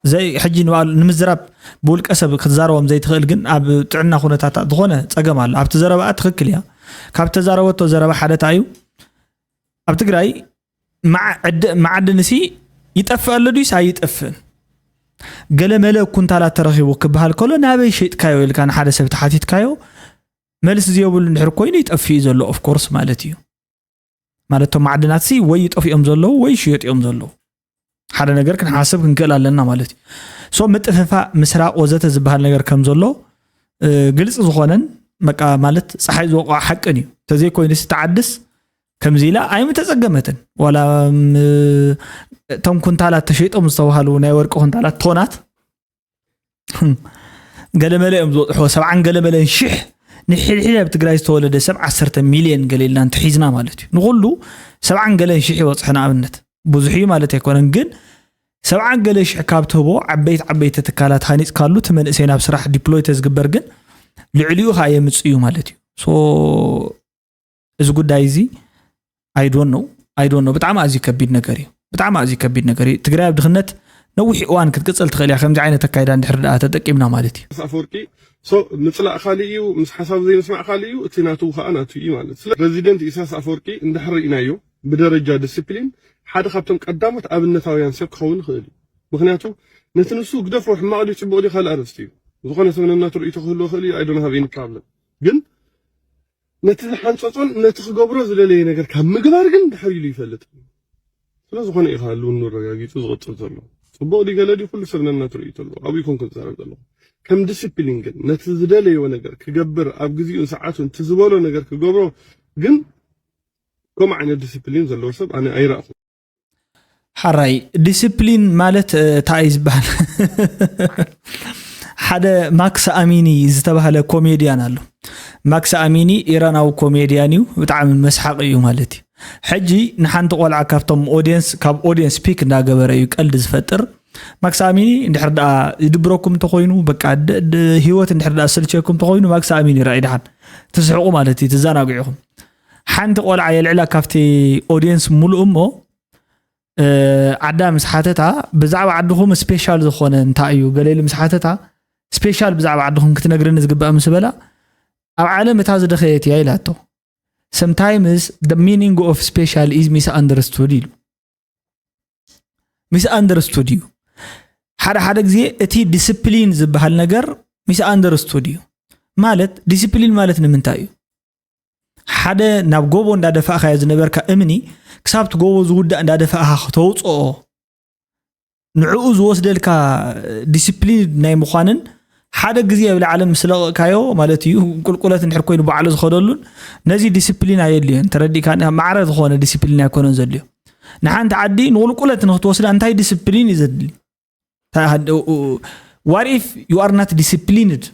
ዘይ ሕጂ ንባዕሉ ንምዝራብ ብውልቀ ሰብ ክትዛረቦም ዘይትኽእል ግን ኣብ ጥዕና ኩነታት ዝኾነ ፀገም ኣሎ። ኣብቲ ዘረባኣ ትኽክል እያ። ካብ ተዛረበቶ ዘረባ ሓደ እንታይ እዩ ኣብ ትግራይ መዓ- ዕድ- መዓድንሲ ይጠፍእ ኣሎ ድዩስ ኣይጠፍእን? ገለ መለ ኩንታላት ተረኺቡ ክበሃል ከሎ ናበይ ሸጥካዮ ኢልካ ንሓደ ሰብ ተሓቲትካዮ መልሲ ዘየብሉ እንድሕር ኮይኑ ይጠፍእ እዩ ዘሎ ኦፍኮርስ ማለት እዩ። ማለት እቶም ማዕድናትሲ ወይ ይጠፍኦም ዘለዉ ወይ ሽየጥኦም ዘለዉ ሓደ ነገር ክንሓስብ ክንክእል ኣለና ማለት እዩ። ሶ ምጥፍፋእ ምስራቅ ወዘተ ዝበሃል ነገር ከም ዘሎ እ፣ ግልፂ ዝኾነን በቃ ማለት ፀሓይ ዝወቅዖ ሓቅን እዩ። ተዘይኮይኑስ ተዓድስ ከምዚ ኢላ ኣይምተፀገመትን ዋላ ም- እቶም ኩንታላት ተሸይጦም ዝተባሃሉ ናይ ወርቂ ኩንታላት ቶናት ገለመለ እዮም ዝበፅሕዎ ሰብዓን ገለመለን ሽሕ ንሕድሕድ ኣብ ትግራይ ዝተወለደ ሰብ ዓሰርተ ሚልዮን ገለ ኢልና እንተሒዝና ማለት እዩ ንኩሉ ሰብዓን ገለን ሽሕ ይበፅሑ ንኣብነት ብዙሕ እዩ ማለት ኣይኮነን ግን ሰብዓን ገለ ሽሕ ካብ ትህቦ ዓበይቲ ዓበይቲ ትካላት ሃኒፅካሉ እቲ መንእሰይ ናብ ስራሕ ዲፕሎይ ተዝግበር ግን ልዕሊኡ ከዓ የምፅእ እዩ ማለት እዩ ሶ እዚ ጉዳይ እዚ ኣይዶን ነው ኣይዶን ነው ብጣዕሚ ኣዝዩ ከቢድ ነገር እዩ ብጣዕሚ ኣዝዩ ከቢድ ነገር እዩ ትግራይ ኣብ ድኽነት ነዊሕ እዋን ክትቅፅል ትኽእል እያ ከምዚ ዓይነት ኣካይዳ እንድሕር ደኣ ተጠቂምና ማለት እዩ ኢሳያስ ኣፈወርቂ ሶ ምፅላእ ካልእ እዩ ምስ ሓሳብ ዘይምስማዕ ካልእ እዩ እቲ ናቱ ከዓ ናቱ እዩ ማለት ስለ ፕረዚደንት ኢሳያስ ኣፈወርቂ እንድሕር ርኢናዮ ብደረጃ ዲስፕሊን ሓደ ካብቶም ቀዳሞት ኣብነታውያን ሰብ ክኸውን ይኽእል እዩ ምክንያቱ ነቲ ንሱ ግደፎ ሕማቕ ድዩ ፅቡቕ ድዩ ካልእ ኣርእስቲ እዩ ዝኾነ ሰብ ነናቱ ርእይቶ ክህልዎ ይኽእል እዩ ኣይዶን ሃብ ኢኒ ፕሮብለም ግን ነቲ ዝሓንፀፆን ነቲ ክገብሮ ዝደለየ ነገር ካብ ምግባር ግን ድሕር ኢሉ ይፈልጥ ስለ ዝኾነ እዩ ክሃልውኑ ኣረጋጊፁ ዝቕፅል ዘሎ ፅቡቕ ድዩ ገለ ድዩ ኩሉ ሰብ ነናቱ ርእይቶ ኣለዎ ኣብኡ ይኮንኩ ዝዛረብ ዘለኹ ከም ዲስፕሊን ግን ነቲ ዝደለዮ ነገር ክገብር ኣብ ግዜኡን ሰዓቱን እቲ ዝበሎ ነገር ክገብሮ ግን ከምኡ ዓይነት ዲስፕሊን ዘለዎ ሰብ ኣነ ኣይረእኹ ሓራይ ዲስፕሊን ማለት እ፣ እንታይ እዩ ዝበሃል ሓደ ማክስ ኣሚኒ ዝተባህለ ኮሜድያን ኣሎ ማክስ ኣሚኒ ኢራናዊ ኮሜድያን እዩ ብጣዕሚ መስሓቂ እዩ ማለት እዩ ሕጂ ንሓንቲ ቆልዓ ካብቶም ኦዲየንስ ካብ ኦዲየንስ ፒክ እንዳገበረ እዩ ቀልዲ ዝፈጥር ማክስ ኣሚኒ እንድሕር ደኣ ይድብረኩም እንተኮይኑ በቃ ድ- ድ- ህይወት እንድሕር ደኣ ስልቸኩም እንተኮይኑ ማክስ ኣሚኒ ራእይ ድሓን ትስሕቁ ማለት እዩ ትዘናግዑኹም ሓንቲ ቆልዓ የልዕላ ካብቲ ኦዲየንስ ሙሉእ እሞ እ፣ ዓዳ ምስ ሓተታ ብዛዕባ ዓድኹም ስፔሻል ዝኾነ እንታይ እዩ ገለ ኢሉ ምስ ሓተታ ስፔሻል ብዛዕባ ዓድኹም ክትነግርኒ ዝግባእ ምስ በላ ኣብ ዓለም እታ ዝደኸየት እያ ኢላቶ sometimes the meaning of special is misunderstood ኢሉ misunderstood እዩ ሓደ ሓደ ግዜ እቲ ዲስፕሊን ዝበሃል ነገር misunderstood እዩ ማለት ዲስፕሊን ማለት ንምንታይ እዩ ሓደ ናብ ጎቦ እንዳደፋእካዮ ዝነበርካ እምኒ ክሳብቲ ጎቦ ዝውዳእ እንዳደፋእካ ከተውፅኦ ንዕኡ ዝወስደልካ ዲስፕሊን ናይ ምዃንን ሓደ ግዜ ኣብ ላዕሊ ምስ ለቐቕካዮ ማለት እዩ ቁልቁለት እንድሕር ኮይኑ ባዕሉ ዝኸደሉን ነዚ ዲስፕሊን ኣየድልዮን ተረዲእካ ማዕረ ዝኾነ ዲስፕሊን ኣይኮነን ዘድልዮ ንሓንቲ ዓዲ ንቁልቁለት ንክትወስዳ እንታይ ዲስፕሊን እዩ ዘድሊ what if you are not disciplined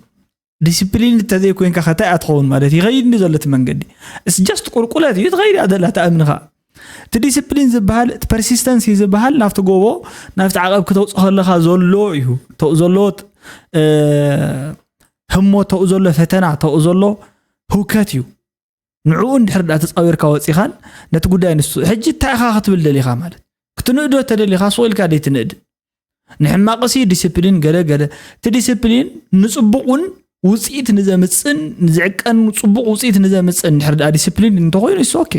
disciplined ተዘይኮይንካ ከታይ ኣትኸውን ማለት ይኸይድ እንዲ ዘሎ እቲ መንገዲ it's just ቁልቁለት እዩ ትኸይድ እያ ዘላ ተኣምንኻ እቲ ዲስፕሊን ዝበሃል፣ እቲ ፐርሲስተንሲ ዝበሃል ናብቲ ጎቦ፣ ናብቲ ዓቐብ ክተውፅእ ከለኻ ዘሎ እዩ። ተው- ዘሎ እ፣ ህሞት፣ ተው ዘሎ ፈተና፣ ተው ዘሎ ህውከት እዩ። ንዕኡ እንድሕር ዳ ተፃዊርካ ወፂኻን ነቲ ጉዳይ ንሱ፣ ሕጂ እንታይ ኢኻ ክትብል ደሊኻ ማለት? ክትንእዶ ተደሊኻ ሱቕ ኢልካ ደይ ትንእድ? ንሕማቕሲ ዲስፕሊን ገለ ገለ። እቲ ዲስፕሊን ንፅቡቕ እውን ውፅኢት ንዘምፅን ንዝዕቀን ፅቡቕ ውፅኢት ንዘምፅን እንድሕር ዳ ዲስፕሊን እንተኾይኑ እሱ ኦኬ።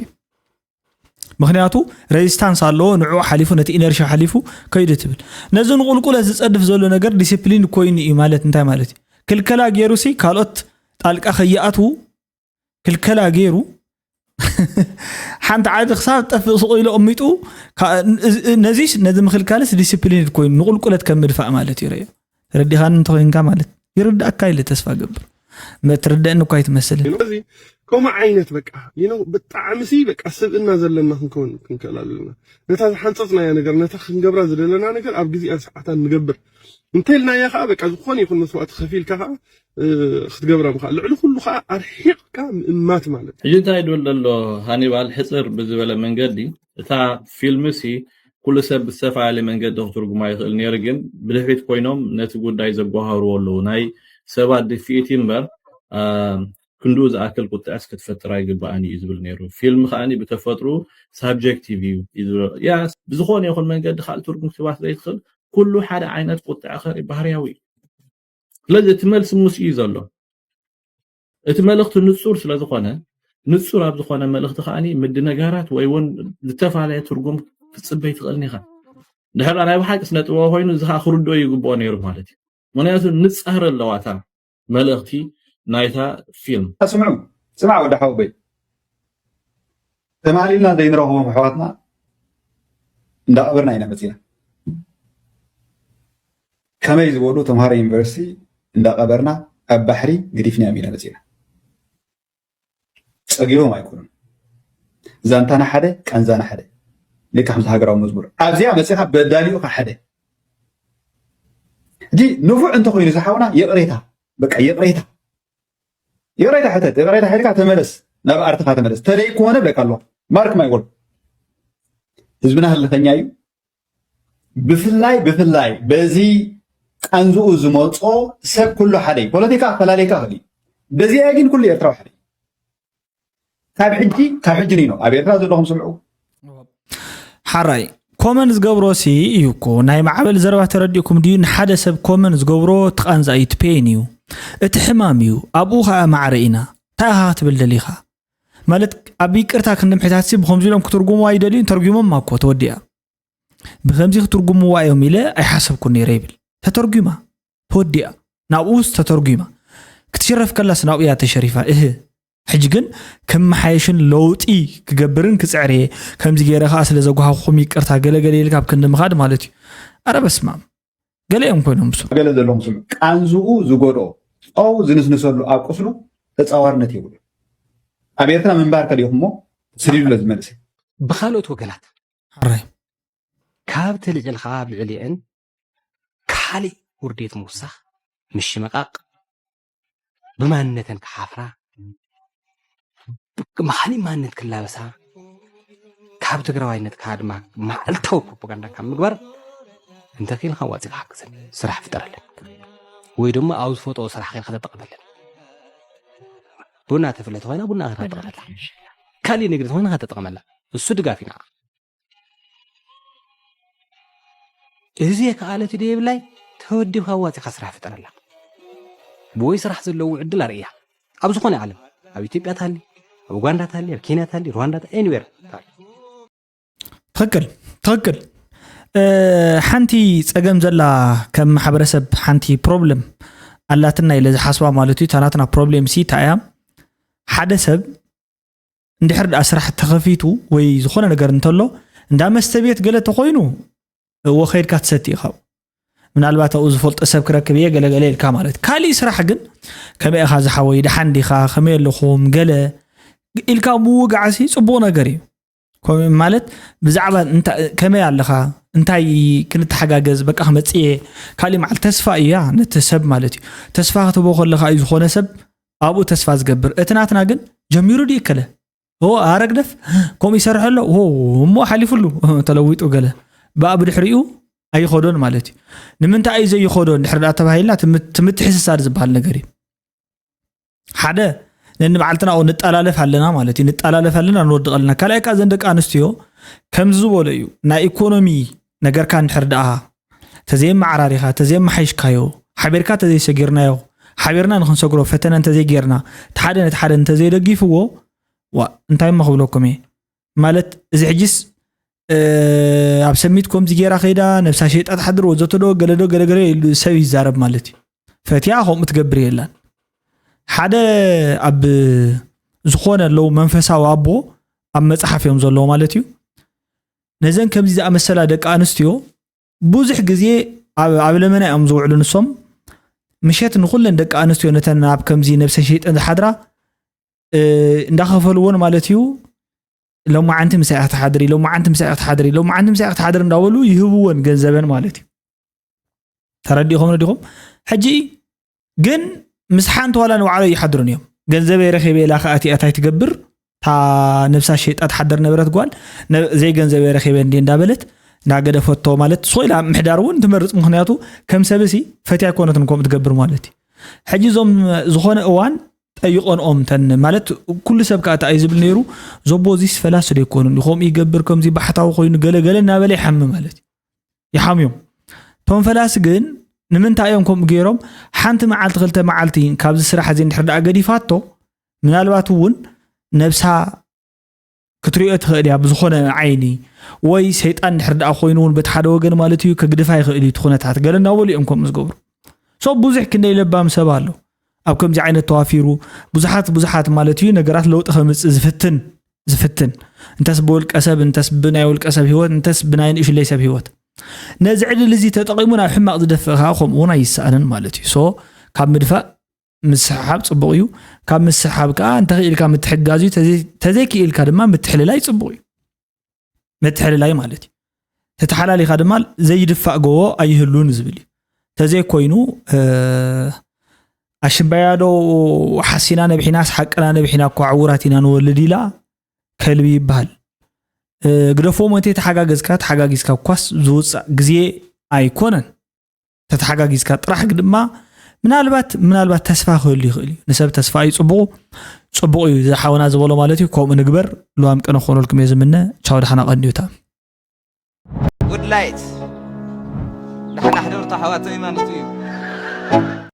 ምክንያቱ ሬዚስታንስ ኣለዎ፣ ንዕኡ ሓሊፉ፣ ነቲ ኢነርሽያ ሓሊፉ ከይዱ ትብል። ነዚ ንቁልቁለት ዝፀድፍ ዘሎ ነገር ዲሲፕሊን ኮይኑ እዩ ማለት እንታይ ማለት እዩ? ክልከላ ገይሩሲ ካልኦት ጣልቃ ከይኣትዉ ክልከላ ገይሩ ሓንቲ ዓዲ ክሳብ ጠፍእ ስቕ ኢሉ ኣቕሚጡ፣ ካ- እዚ- ነዚስ ነዚ ምክልካልስ ዲሲፕሊን ኮይኑ ንቁልቁለት ከም ምድፋእ ማለት እዩ። ረዮ ተረዲኻኒ እንተኮይንካ ማለት ይርዳእካ ኢለ ተስፋ ገብር። መ- ትርደእኒ እኳ ኣይትመስልን። ስለዚ ከምኡ ዓይነት በቃ you know ብጣዕሚ ሲ በቃ ስብእና ዘለና ክንከውን ክንክእል ኣለና። ነታ ዝሓንፀፅናያ ነገር፣ ነታ ክንገብራ ዝደለና ነገር ኣብ ግዜኣን ሰዓታን ንገብር እንተልናያ ከዓ በቃ ዝኾነ ይኹን መስዋእቲ ከፊልካ ከዓ እ፣ ክትገብራ ምካ ልዕሊ ኩሉ ከዓ ኣርሒቕካ ምእማት ማለት እዩ። ሕጂ እንታይ ይብል ዘሎ ሃኒባል ሕፅር ብዝበለ መንገዲ እታ ፊልም ሲ ኩሉ ሰብ ብዝተፈላለየ መንገዲ ክትርጉማ ይኽእል ነይሩ፣ ግን ብድሕሪት ኮይኖም ነቲ ጉዳይ ዘጓሃርዎ ኣለዉ። ናይ ሰባት ድፍኢት እምበር አ፣ ክንድኡ ዝኣክል ቁጥዐስ ክትፈጥር ኣይግባኣን እዩ ዝብል ነይሩ። ፊልም ከዓኒ ብተፈጥሩ ሳብጀክቲቭ እዩ እዩ ዝብል። ያስ ብዝኾነ ይኹን መንገዲ ካልእ ትርጉም ክትባት ዘይትኽእል ኩሉ ሓደ ዓይነት ቁጥዐ ከርኢ ባህርያዊ እዩ። ስለዚ እቲ መልሲ ምስ እዩ ዘሎ እቲ መልእኽቲ ንጹር ስለ ዝኾነ ንጹር ኣብ ዝኾነ መልእኽቲ ከዓኒ ምድነጋራት ወይ እውን ዝተፈላለየ ትርጉም ክትጽበይ ትኽእልን ኢኻ። ድሕር ናይ ብሓቂ ስነ ጥበባዊ ኮይኑ እዚ ከዓ ክርድኦ ይግብኦ ነይሩ ማለት እዩ። ምክንያቱ ንጻህሪ ኣለዋ እታ መልእኽቲ ናይታ ፊልም። ስምዑ ስማዕ ወዲ ሓወቦይ ተማሊልና ዘይንረኽቦም ኣሕዋትና እንዳቐበርና ኢና መፂና። ከመይ ዝበሉ ተምሃሮ ዩኒቨርሲቲ እንዳቐበርና ኣብ ባሕሪ ገዲፍናዮም ኢና መፂና። ፀጊቦም ኣይኮኑን። ዛንታና ሓደ፣ ቃንዛና ሓደ። ልክዕ ከምዚ ሃገራዊ መዝሙር ኣብዚኣ መፂኻ በዳሊኡኻ ሓደ። ሕጂ ንፉዕ እንተኮይኑ ዝሓውና ይቕሬታ፣ በቃ ይቕሬታ፣ ይቕሬታ ሕተት፣ ይቕሬታ ሒልካ ተመለስ፣ ናብ ኣርትኻ ተመለስ። ተደይ ከሆነ ብለካ ኣለኹ ማርክ ማይ ወርድ ህዝብና ህልኸኛ እዩ። ብፍላይ ብፍላይ በዚ ቃንዝኡ ዝመጾ ሰብ ኩሉ ሓደ እዩ። ፖለቲካ ኣፈላሊካ ክእል እዩ። በዚኣ ግን ኩሉ ኤርትራዊ ሓደ እዩ። ካብ ሕጂ ካብ ሕጂ ንይኖ ኣብ ኤርትራ ዘለኹም ስምዑ። ሓራይ ኮመን ዝገብሮ ሲ እዩ እኮ ናይ ማዕበል ዘረባ ተረዲእኩም ድዩ? ንሓደ ሰብ ኮመን ዝገብሮ እቲ ቃንዛ እዩ፣ እቲ ፔን እዩ፣ እቲ ሕማም እዩ። ኣብኡ ከዓ ማዕረ ኢና። እንታይ ኢኻ ክትብል ደሊኻ? ማለት ኣብ ይቅርታ ክንዲ ምሕታት ሲ ብከምዚ ኢሎም ክትርጉምዋ ይደልዩ፣ ተርጉሞማ እኮ ተወዲኣ። ብከምዚ ክትርጉምዋ እዮም ኢለ ኣይሓሰብኩን ነይረ ይብል። ተተርጉማ ተወዲኣ፣ ናብኡስ ተተርጉማ ክትሽረፍ ከላስ ናብኡ እያ ተሸሪፋ። እህ ሕጂ ግን ክመሓየሽን ለውጢ ክገብርን ክፅዕር እየ፣ ከምዚ ገይረ ከዓ ስለ ዘጓሃኹኹም ይቅርታ ገለገለ ኢልካ ኣብ ክንዲ ምኻድ ማለት እዩ። ኣረ በስማም ገለ እዮም ኮይኖም ምስ ገለ ዘለኹም ስምዑ። ቃንዝኡ ዝጎድኦ ጨው ዝንስንሰሉ ኣብ ቁስሉ ተፃዋርነት የብሉ። ኣብ ኤርትራ ምንባር ከዲኹሞ ስዲዱ ለዝመልስ ብኻልኦት ወገናት ሓራይ ካብ ተልዒልካ ኣብ ልዕሊአን ካልእ ውርዴት ምውሳኽ፣ ምሽምቓቕ፣ ብማንነተን ክሓፍራ፣ ብማኻሊእ ማንነት ክላበሳ፣ ካብ ትግራዋይነት ከዓ ድማ መዓልታዊ ፕሮፓጋንዳ ካብ ምግባር እንተኽኢልካ ዋፂኻ ሓግዘን፣ ስራሕ ፍጠረለን፣ ወይ ድማ ኣብ ዝፈጥኦ ስራሕ ኸይድካ ተጠቐመለን። ቡና ተፍለ ተኾይና ቡና ኸይድካ ተጠቐመላ፣ ካሊእ ንግዲ ተኾይና ተጠቐመላ፣ እሱ ድጋፍ ኢና። እዚ የከኣለት ዶ የብላይ? ተወዲብካ ኣዋፂኻ ስራሕ ፍጠረላ። ብወይ ስራሕ ዘለዎ ዕድል ኣርእያ። ኣብ ዝኾነ ዓለም፣ ኣብ ኢትዮጵያ ታሊ፣ ኣብ ኡጋንዳ ታሊ፣ ኣብ ኬንያ ታሊ፣ ሩዋንዳ ታሊ፣ ኤኒዌር ታሊ። ትኽክል ትኽክል። ሓንቲ ፀገም ዘላ ከም ማሕበረሰብ ሓንቲ ፕሮብለም ኣላትና ኢለ ዝሓስባ ማለት እዩ። ታናትና ፕሮብሌም ሲ እንታይ እያ? ሓደ ሰብ እንድሕር ደኣ ስራሕ ተኸፊቱ ወይ ዝኾነ ነገር እንተሎ እንዳ መስተ ቤት ገለ ተኾይኑ እወ ከይድካ ትሰቲ ኢኻ። ምናልባት ኣብኡ ዝፈልጦ ሰብ ክረክብ እየ ገለገለ ኢልካ ማለት። ካሊእ ስራሕ ግን ከመይ ኢኻ ዝሓወይ ደሓን ዲኻ ከመይ ኣለኹም ገለ ኢልካ ምውጋዕሲ ጽቡቕ ነገር እዩ። ኮ- ማለት ብዛዕባ እንታ- ከመይ ኣለኻ እንታይ ክንተሓጋገዝ በቃ ክመጽእ እየ ካሊእ መዓልቲ ተስፋ እያ ነቲ ሰብ ማለት እዩ። ተስፋ ክትህቦ ከለኻ እዩ ዝኾነ ሰብ ኣብኡ ተስፋ ዝገብር። እቲ ናትና ግን ጀሚሩ ድዩ ከለ ኦ ኣረግደፍ ከምኡ ይሰርሕ ኣሎ። ኦ እሞ ሓሊፉሉ ተለዊጡ ገለ ብኣ ብድሕሪኡ ኣይኸዶን ማለት እዩ። ንምንታይ እዩ ዘይኸዶ እንድሕር ደኣ ተባሂልና ትምት- ትምትሕስሳር ዝበሃል ነገር እዩ። ሓደ ነንባዕልትና ንጠላለፍ ኣለና ማለት እዩ። ንጠላለፍ ኣለና፣ ንወድቕ ኣለና። ካልኣይ ከዓ እዘን ደቂ ኣንስትዮ ከምዚ ዝበሎ እዩ። ናይ ኢኮኖሚ ነገርካ እንድሕር ደኣ ተዘየመዓራሪኻ፣ ተዘየመሓይሽካዮ፣ ሓቢርካ ተዘይሰጊርናዮ፣ ሓቢርና ንክንሰግሮ ፈተነ እንተዘይጌርና፣ እቲ ሓደ ነቲ ሓደ እንተዘይደጊፍዎ፣ ዋ እንታይ እሞ ክብለኩም እየ ማለት፣ እዚ ሕጂስ ኣብ ሰሚት ከምዚ ጌራ ከይዳ ነብሳ ሸይጣ ትሓድር ወዘተዶ ገለዶ ገለገለ ኢሉ ሰብ ይዛረብ ማለት እዩ። ፈትያ ከምኡ ትገብር የላን። ሓደ ኣብ ዝኾነ ኣለዉ መንፈሳዊ ኣቦ ኣብ መፅሓፍ እዮም ዘለዎ ማለት እዩ። ነዘን ከምዚ ዝኣመሰላ ደቂ ኣንስትዮ ብዙሕ ግዜ ኣብ ለመና እዮም ዝውዕሉ። ንሶም ምሸት ንኩለን ደቂ ኣንስትዮ ነተን ኣብ ከምዚ ነብሰ ሸይጠን ዝሓድራ እንዳኸፈልዎን ማለት እዩ። ሎማዓንቲ ምሳይ ክትሓድሪ፣ ሎማዓንቲ ምሳይ ክትሓድሪ፣ ሎማዓንቲ ምሳይ ክትሓድሪ እንዳበሉ ይህብዎን ገንዘበን ማለት እዩ። ተረዲእኹም ነዲኹም? ሕጂ ግን ምስ ሓንቲ ዋላ ንባዕሎ ይሓድሩን እዮም። ገንዘበይ ረኺበ ኢላ ከኣ እቲኣ እንታይ ትገብር? እታ ነብሳ ሸይጣ ትሓድር ነበረት ጓል፣ ነ- ዘይገንዘበይ ረኺበ እንዴ እንዳበለት እንዳገደፈቶ ማለት ስቕ ኢላ ምሕዳር እውን ትመርፅ። ምክንያቱ ከም ሰብሲ ፈትያ ኣይኮነትን ከምኡ ትገብር ማለት እዩ። ሕጂ እዞም ዝኾነ እዋን ጠይቆንኦም ተን ማለት ኩሉ ሰብ ከዓ እንታይ እዩ ዝብል ነይሩ? ዘቦ እዚስ ፈላሲ ዶ ኣይኮኑን ከምኡ ይገብር ከምዚ ባሕታዊ ኮይኑ ገለ ገለ እናበለ ይሓሚ ማለት እዩ። ይሓምዮም። እቶም ፈላሲ ግን ንምንታይ እዮም ከምኡ ገይሮም? ሓንቲ መዓልቲ ክልተ መዓልቲ ካብዚ ስራሕ እዚ እንድሕር ደኣ ገዲፋቶ ምናልባት እውን ነብሳ ክትሪኦ ትኽእል እያ ብዝኾነ ዓይኒ፣ ወይ ሰይጣን ድሕር ደኣ ኮይኑ እውን በቲ ሓደ ወገን ማለት እዩ ከግድፋ ይኽእል እዩ እቲ ኩነታት ገለ እናበሉ እዮም ከምኡ ዝገብሩ። ሶ ብዙሕ ክንደይ ለባም ሰብ ኣሎ ኣብ ከምዚ ዓይነት ተዋፊሩ፣ ብዙሓት ብዙሓት ማለት እዩ ነገራት ለውጢ ከምፅእ ዝፍትን ዝፍትን እንተስ ብውልቀ ሰብ እንተስ ብናይ ውልቀ ሰብ ህይወት እንተስ ብናይ ንእሽለይ ሰብ ህይወት ነዚ ዕድል እዚ ተጠቒሙ ናብ ሕማቕ ዝደፍእ ከዓ ከምኡ እውን ኣይሰኣንን ማለት እዩ። ሶ ካብ ምድፋእ ምስሕሓብ ፅቡቕ እዩ። ካብ ምስሕሓብ ከዓ እንተኽኢልካ ምትሕጋዝ እዩ። ተዘይ- ተዘይክኢልካ ድማ ምትሕልላይ ፅቡቕ እዩ። ምትሕልላይ ማለት እዩ። ተተሓላሊኻ ድማ ዘይድፋእ ጎቦ ኣይህሉን ዝብል እዩ። ተዘይኮይኑ ኣሽምባያ ዶ ሓሲና ነብሒናስ ሓቅና ነብሒና እኳ ዕውራት ኢና ንወልድ ኢላ ከልቢ ይበሃል። ግደፎ መቴ ተሓጋገዝካ ተሓጋጊዝካ እኳስ ዝውፃእ ግዜ ኣይኮነን። ተተሓጋጊዝካ ጥራሕ ድማ ምናልባት ምናልባት ተስፋ ክህሉ ይኽእል እዩ። ንሰብ ተስፋ እዩ ፅቡቑ። ፅቡቕ እዩ ዝሓውና ዝበሎ ማለት እዩ። ከምኡ ንግበር። ልዋም ቅነ ክኾነልኩም እየ ዝምነ። ቻው፣ ደሓና ቀንዩታ። Good light። ደሓና ሕደሩ ኣሕዋተይ ማለት እዩ።